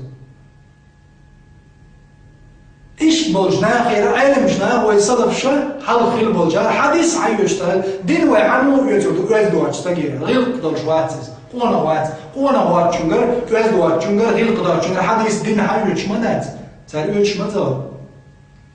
Иштта болчу нахера, Ӏеламчу наха, вай салафаша хьалха хилла болчара хьадис схьаоьцуш ца хилла, дин вай хьан муха оьцур ду оьзда воцчу стагера? ГӀиллакх долуш вац иза, къонах вац, къонах воцчуьнгара, оьзда воцчуьнгара, гӀиллакх доцчуьнгара хьадис дин схьаоьцуш ма дац, цара оьцуш ма ца хилла.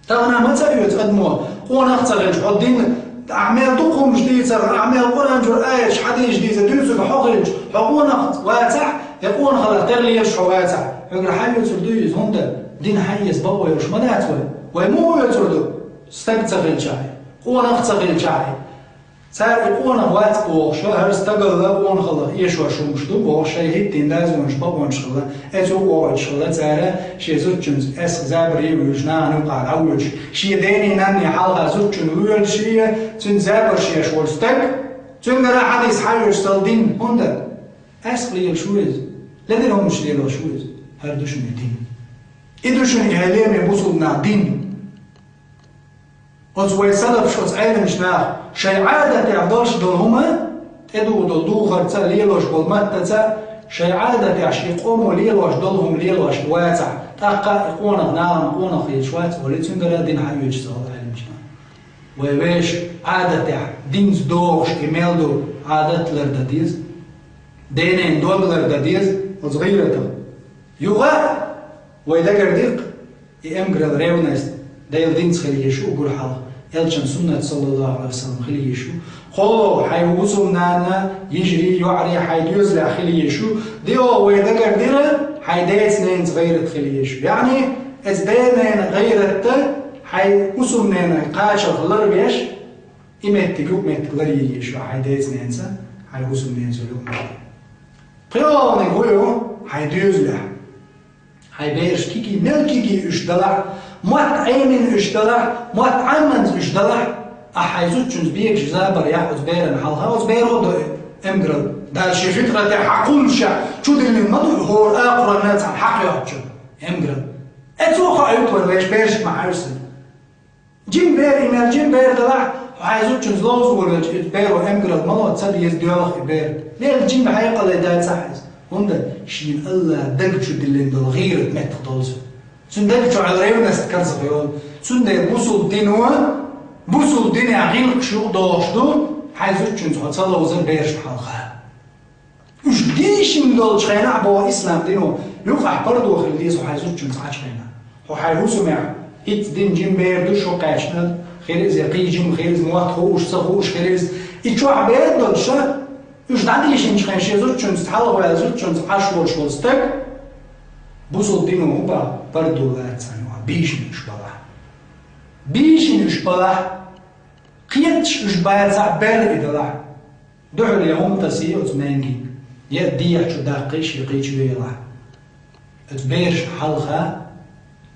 Тахана ма ца оьцу адамо, къонах а ца хилча, хьо дин, ахь мел дукха хӀуманаш дийцарх, ахь мел Къуръан чуьра аяташ, хьадисаш дийца дуьйцург хьо хилча, хьо къонах вацахь, я къонахаллах тера лелаш хьо вацахь, хьоьгара хьан оьцур ду иза? ХӀунда дин хьаэца бакъо йолуш ма дац вай. Вай муха оьцур ду? Стаг ца хилчахьий, къонах ца хилчахьий. Цара и къонах вац бохуша, хӀара стагалла къонахаллах эшош хӀуманаш ду бохуш, шайн хӀиттийна дозанаш, бакъонаш хилла, эцу къоьллуш хилла цара, шен зудчуьнца эсха забаре а вуьйлуш, нахана юкъахь дӀавоьдуш, шен дений, нанний хьалха зудчунна воьлуш, шен, цуьнца забарш еш волу стаг, цуьнгара хьадис схьаоьцуш ца хилла дин, хӀунда? Эсха лелаш ву иза, ледара хӀуманаш лелош ву иза, хӀара ду шуна и дин. И ду шуна и, хӀай лераме бусулба нах, дин. Оцу вай салафаш, оцу Ӏеламчу наха шайн Ӏадатехь долуш долу хӀума, тӀедугӀу долу духарца, лелош болу маттаца, шайн Ӏадатехь шен къомо лелош долу хӀума лелош вацахь, тӀаккха и къонах нахана къонах хеташ вац, вале цуьнгара дин хьаоьцуш ца хилла Ӏеламчу наха. Вай вешан Ӏадатехь динца догӀуш и мел ду Ӏадат лардан деза, денен дог лардан деза оцу гӀийратах. Юха а вай дагардиккха, и эмгарал, ревность, Делан динца хила езаш ю уггар хьалха, Элчан суннат, саллаллаху Ӏалайхи ва саллам, хила езаш ю. КхоалгӀа хьайн хӀусамнанна, йижарий, йоӀарий, хьайн доьзалехь хила езаш ю. ДиъалгӀа вай дагардира хьайн деца-ненаца гӀайрат хила езаш ю. Яъни, эцу ден-ненан гӀайратта хьайн хӀусамненан кхачалх ларвеш, и меттиг юкъаметтиг ларъе езаш ю хьайн деца-ненаца, хьайн хӀусамненца юкъаметтиг. ПхоалгӀаниг хӀун ю? Хьайн доьзалехь. Хьайн бераш кегий, мел кегий уьш далахь, мотт Ӏемина уьш далахь, мотт Ӏамманца уьш далахь, ахьа хьайн зудчуьнца бегаш, забар яхь оцу берана хьалха, оцу беро а до эмгарал. Дала шен фитратехь хьакхуллушехь чудиллина ма ду хӀора акхаронна цхьаьна хьакхайоцучун эмгарал. Э, цо хаийта вайн вешан берашка ма хьаьвсина. Жима бер, и мел жима бер далахь, Хьайн зудчуьнца ловза волавелча, иза беро эмгарал ма ло, ца деза доьлху и бер. Лелла жима хьекъале дацахь иза. ХӀунда шена АллахӀа даг чу диллина долу гӀийрат меттах долу цуьнан. Цуьнан даг чохь ревность карзах йолу. Цундела бусулба дино, бусулба динехь гӀиллакхаш юкъадохуш ду, хьайн зудчуьнца хьо ца ловзар берашна хьалха. Уьш дийшина долчу хенахь боху ислам дино, юкъахь пардо хила деза хьайн зудчуьнца Ӏачу хенахь. Хьо хьайн хӀусамехь, хӀинца дина жима бер ду шо кхаьчна, хир иза я кхин жима хир иза, мотт хууш, ца хууш хир иза. И чохь бер долуш ша, уьш дӀадийшинчу хенахь шен зудчуьнца хьалха ваьлла зудчуьнца Ӏаш волуш волу стаг, бусулба дино хӀун боху, пардо лаьцна царна, бийшина уьш балахь. Бийшина уьш балахь, кхеташ уьш бацахь, бер и далахь. Дуьхьал я хӀума тасий оцу маьнги, я дехьа чу даккхий, шен кхечу велахь. Оцу берашна хьалха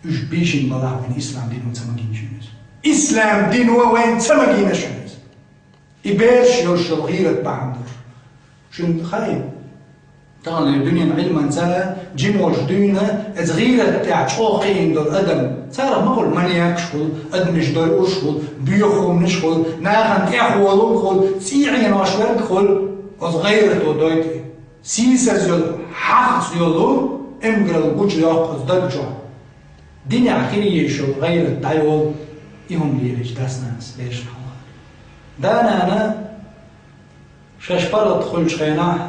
уьш бийшина балахь, вайн ислам дино ца магийна шуна иза. Ислам дино вайн ца магийна шуна иза. И бераш йолуш йолу гӀийрат бахьана долуш. Шуна хаий? Тахана дуьненан Ӏилманца жима волуш дуьйна, иза гӀийрат тӀехь чӀогӀа кхиийна долу адам. Царах ма хуьлу маньякаш хуьлу, адамаш дойуш хуьлу, боьха хӀуманаш хуьлу, нахана тӀехволу хуьлу, цӀий Ӏенош верг хуьлу, оцу гӀайрато дойту и. Сийсаз йолу, хьахца йолу эмгарал гучу йоккху оцу даг чохь. Динехь хир езаш йолу гӀайрат дӀайолу, и хӀума лелийча дас-нанас берашна хьалха. Да-нана шаьш паргӀат хуьлучу хенахь,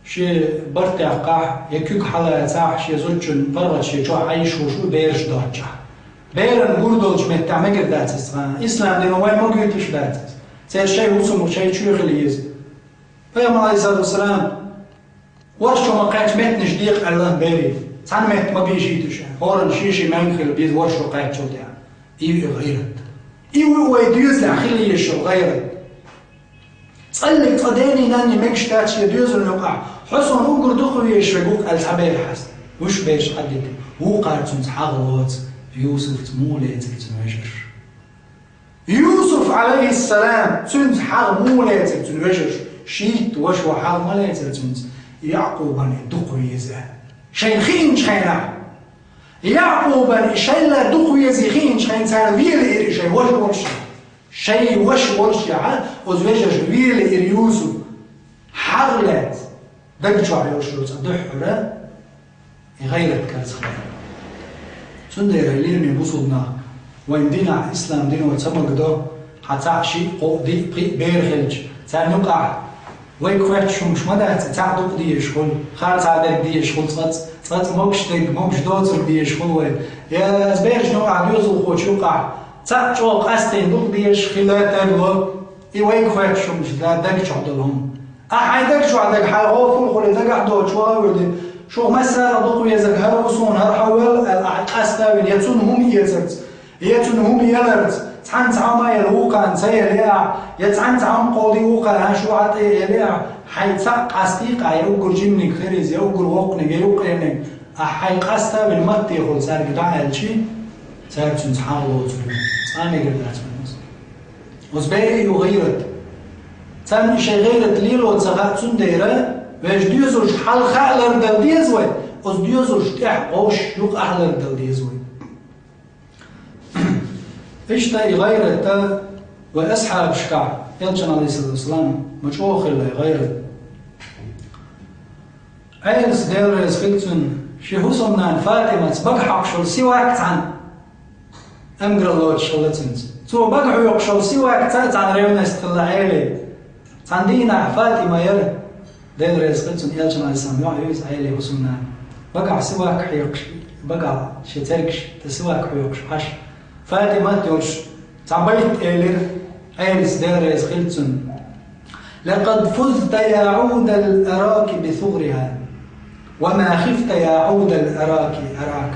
шен барт яккхахь, я куьг хьалацахь, шен зудчун паргӀат шен чохь Ӏайшуш ву бераш доцчахь. Беран гур долчу меттехь мегар дац иза цхьа а. Ислам дино вай ма гойтуш дац иза. Церан шайн хӀусамах шайн чоь хила еза. Пайхамар, Ӏалайхиссалату вассалам, ворхӀ чу ма кхаьчча меттанаш декъа аьлла берийн. Цхьана метта ма бийшийта уьш. ХӀоранна шен-шен маьнга хила беза ворхӀ чу кхаьччул тӀаьхьа. И ву и гӀайрат. И ву вай доьзалехь хила езаш йолу гӀайрат. ЦӀаллиг цкъа дений-нанний мегаш дац шен доьзална юкъахь, хьо суна уггар дукха везаш верг ву-кх аьлла цхьа бер хьаста. Вуьш бераш хьадита, вукхара цуьнца хьагӀ лоцу, Юсуфца муха лецира цуьнан вежарш. Юсуф, Ӏалайхиссалам, цуьнца хьагӀ муха лецира цуьнан вежарш? Шийтта ваша хьагӀ ма лецира цуьнца, Якъубан и дукха веза. Шайна хиъначу хенахь, Якъубан и шайла дукха везий хиъначу хенахь, цара велаелира и шайн ваша волуш. Шайн ваша волуш яхьа, оцу вежарша велаелира Юсуф. ХьагӀ лаьцна, даг чохь йолуш йолу цхьа дуьххьара, и гӀайрат карзахбар. Цундела, лераме бусулба нах, вайн динахь, ислам дино ца магадо, хьан цхьаъ, шиъ, кхоъ, диъ, пхиъ бер хилча, царна юкъахь вайга хоьттуш хӀумаш ма дац, цхьаъ дукха дезаш хуьлу, харцахьа дерг дезаш хуьлу, цкъацкъа, цкъацкъа могуш дерг, могуш доцург дезаш хуьлу вай. Я, аса берашна юкъахь, доьзалхочун юкъахь, цхьаъ чӀогӀа къастийна дукха дезаш хила тарло, и вайга хоьттуш хӀумаш дац, даг чохь долу хӀума. Ахьа хьайн даг чохь дерг хьайн гӀо фу хуьлу дагахь доцуш вала а вуьлу, шух массарах дукха везарг хӀара ву суна, хӀара хьо вала аьлла, ахьа къаста а вина, я цунна хӀума эцарца, я цунна хӀума яларца, цхьаьна цхьа хӀума а яла вукхарна ца яла а, я цхьаьна цхьа хӀума кховдий вукхарна шу хьа тӀе а яла а, хьайн цхьаъ къастий-кх ахь, я уггар жиманиг хир иза, я уггар воккханиг, я юккъерниг, ахьа хьайн къаста а вина, маттехула цаьрга дӀа а аьлчи, цара цуьнца хьагӀ лоцур ду. Цкъа а мегар дац вайн иза. Оцу берийн ю гӀийрат. Царна и шайн гӀийрат лело ца хаьа, цундела вешан доьзалш хьалха а лардала деза вай, оцу доьзалш тӀехь вовшах юкъахь а лардала деза вай. Иштта и гӀайрат вай асхьабашкахь, Элчан, Ӏалайхиссалату вассалам, ма чӀогӀа хилла и гӀайрат. Ӏелас, Дела реза хила цунна, шен хӀусамнана ФатӀиматца бага хьокхуш йолу сивак цхьаьна амгаралла лоцуш хилла цуьнца. Цо бага хьоькхуш йолу сивакца а цхьаьна ревность хилла Ӏелин. Цхьана дийнахь ФатӀима яра, Дела реза хила цунна, Элчан, Ӏалайхиссалам, йоӀ ю иза, Ӏелин хӀусамнана. Багахь сивак хьоькхуш, багахь шен цергаш тӀе сивак хьоькхуш Ӏаш, ФатӀимат йолуш цхьа байт элира Ӏелас, Дела реза хила цунна. لقد فزت يا عود الأراك بثغرها، وما خفت يا عود الأراك أراك.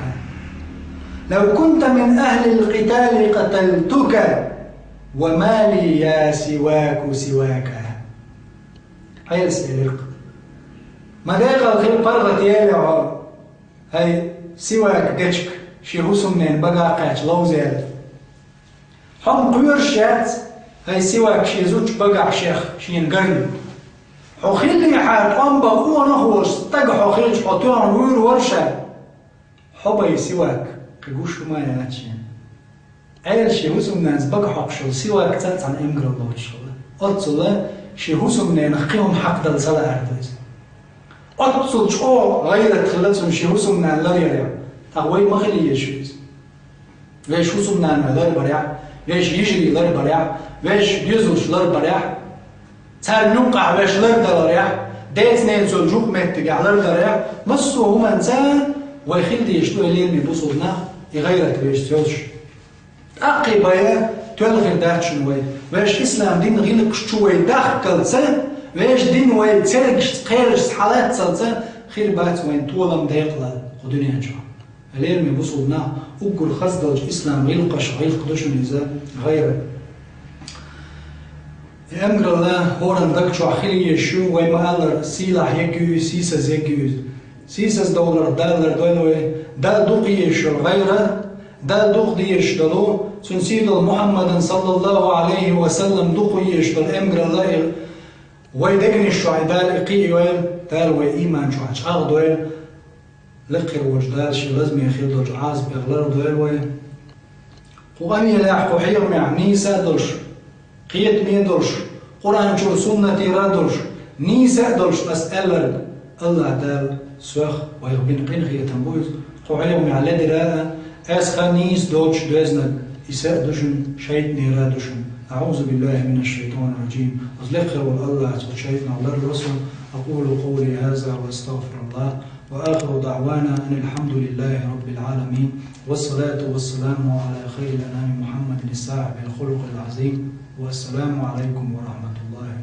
لو كنت من أهل القتال قتلتك، وما لي يا سواك سواك. Ӏелас элира-кх: ма декъала хила паргӀат елахь хьо, хӀай сивак дечиг, шен хӀусамненан бага кхаьчча ловзаелла. Хьо-м кхоьруш яц, хӀай сивак, шен зудчун багахь шех шена гарна. Хьо хиллехьара, тӀом бан къонах а волуш стаг хьо хилча, хьо тоьхна вуьйр вара ша. Хьо, хӀай сивак, кхин гуш хӀума а яц шена. Ӏела шен хӀусамнанас бага хьокхуш йолу сивакца а цхьаьна эмгаралла лоцуш хилла. Оццула шен хӀусамненах кхин хӀума хьакхадала ца лаьара ду иза. Оццул чӀогӀа гӀайрат хилла цуьнан шен хӀусамнана ларъярехь. ТӀаккха вай ма хила еза шу иза. Вешан хӀусамнана ларбарехь, вешан йижарий ларбарехь, вешан доьзалш ларбарехь, царна юккъехь вешан лардаларехь, деца-неца йолчу юкъаметтигехь лардаларехь, массо а хӀуманца вай хила дезаш ду, лераме бусулба нах, и гӀайрат вешан цоьлш. ТӀаккха и бай тоьлла хир дац шуна вай. Вешан ислам динан гӀиллакхаш чу вай дахкалца, вешан дин вай цергашца, кхелашца хьалаццалца хир бац вайн толам декъала кху дуьнен чохь. Лераме бусулба нах, уггар хаза долчу ислам гӀиллакхаш гӀиллакх ду шуна иза гӀайрат. И эмгаралла хӀоранна даг чохь хила езаш ю, вай ма-аллара, сийлахь ерг ю иза, сийсаз ерг ю иза. Сийсаз доларх Дала лардойла вай, Далла дукха езаш йолу гӀайрат, Далла дукха дезаш долу, Цуьнан сийлахь Мухьаммадан, саллаллаху Ӏалайхи ва саллам, дукха езаш долу эмгаралла и вай дегнаш чохь и Дала и кхиийойла, Дала вай ийман чохь чӀагӀдойла. Лекха хир волчу Дала Шен лазаме хир долчу Ӏазапех лардойла вай. Кху къамелехь, кху хьехамехь нийса а долуш, кхетаме а долуш, Къуръан чуьра, суннатера а долуш, нийса а долуш ас аьлларг, АллахӀ Дала сох вайх бина къинхетам бу иза. Кху хьехамехь ледира а, аьсха, нийса доцуш доьзнарг, иса а ду шуна, шайтӀанера а ду шуна. АӀузу биллахӀи минаш-шайтӀанир-ражим. Аса лекха хир волу АллахӀ цу шайтӀанах ларло сан. أقول قولي هذا وأستغفر الله. وآخر دعوانا أن الحمد لله رب العالمين، والصلاة والسلام على خير الأنام محمد صاحب الخلق العظيم، والسلام عليكم ورحمة الله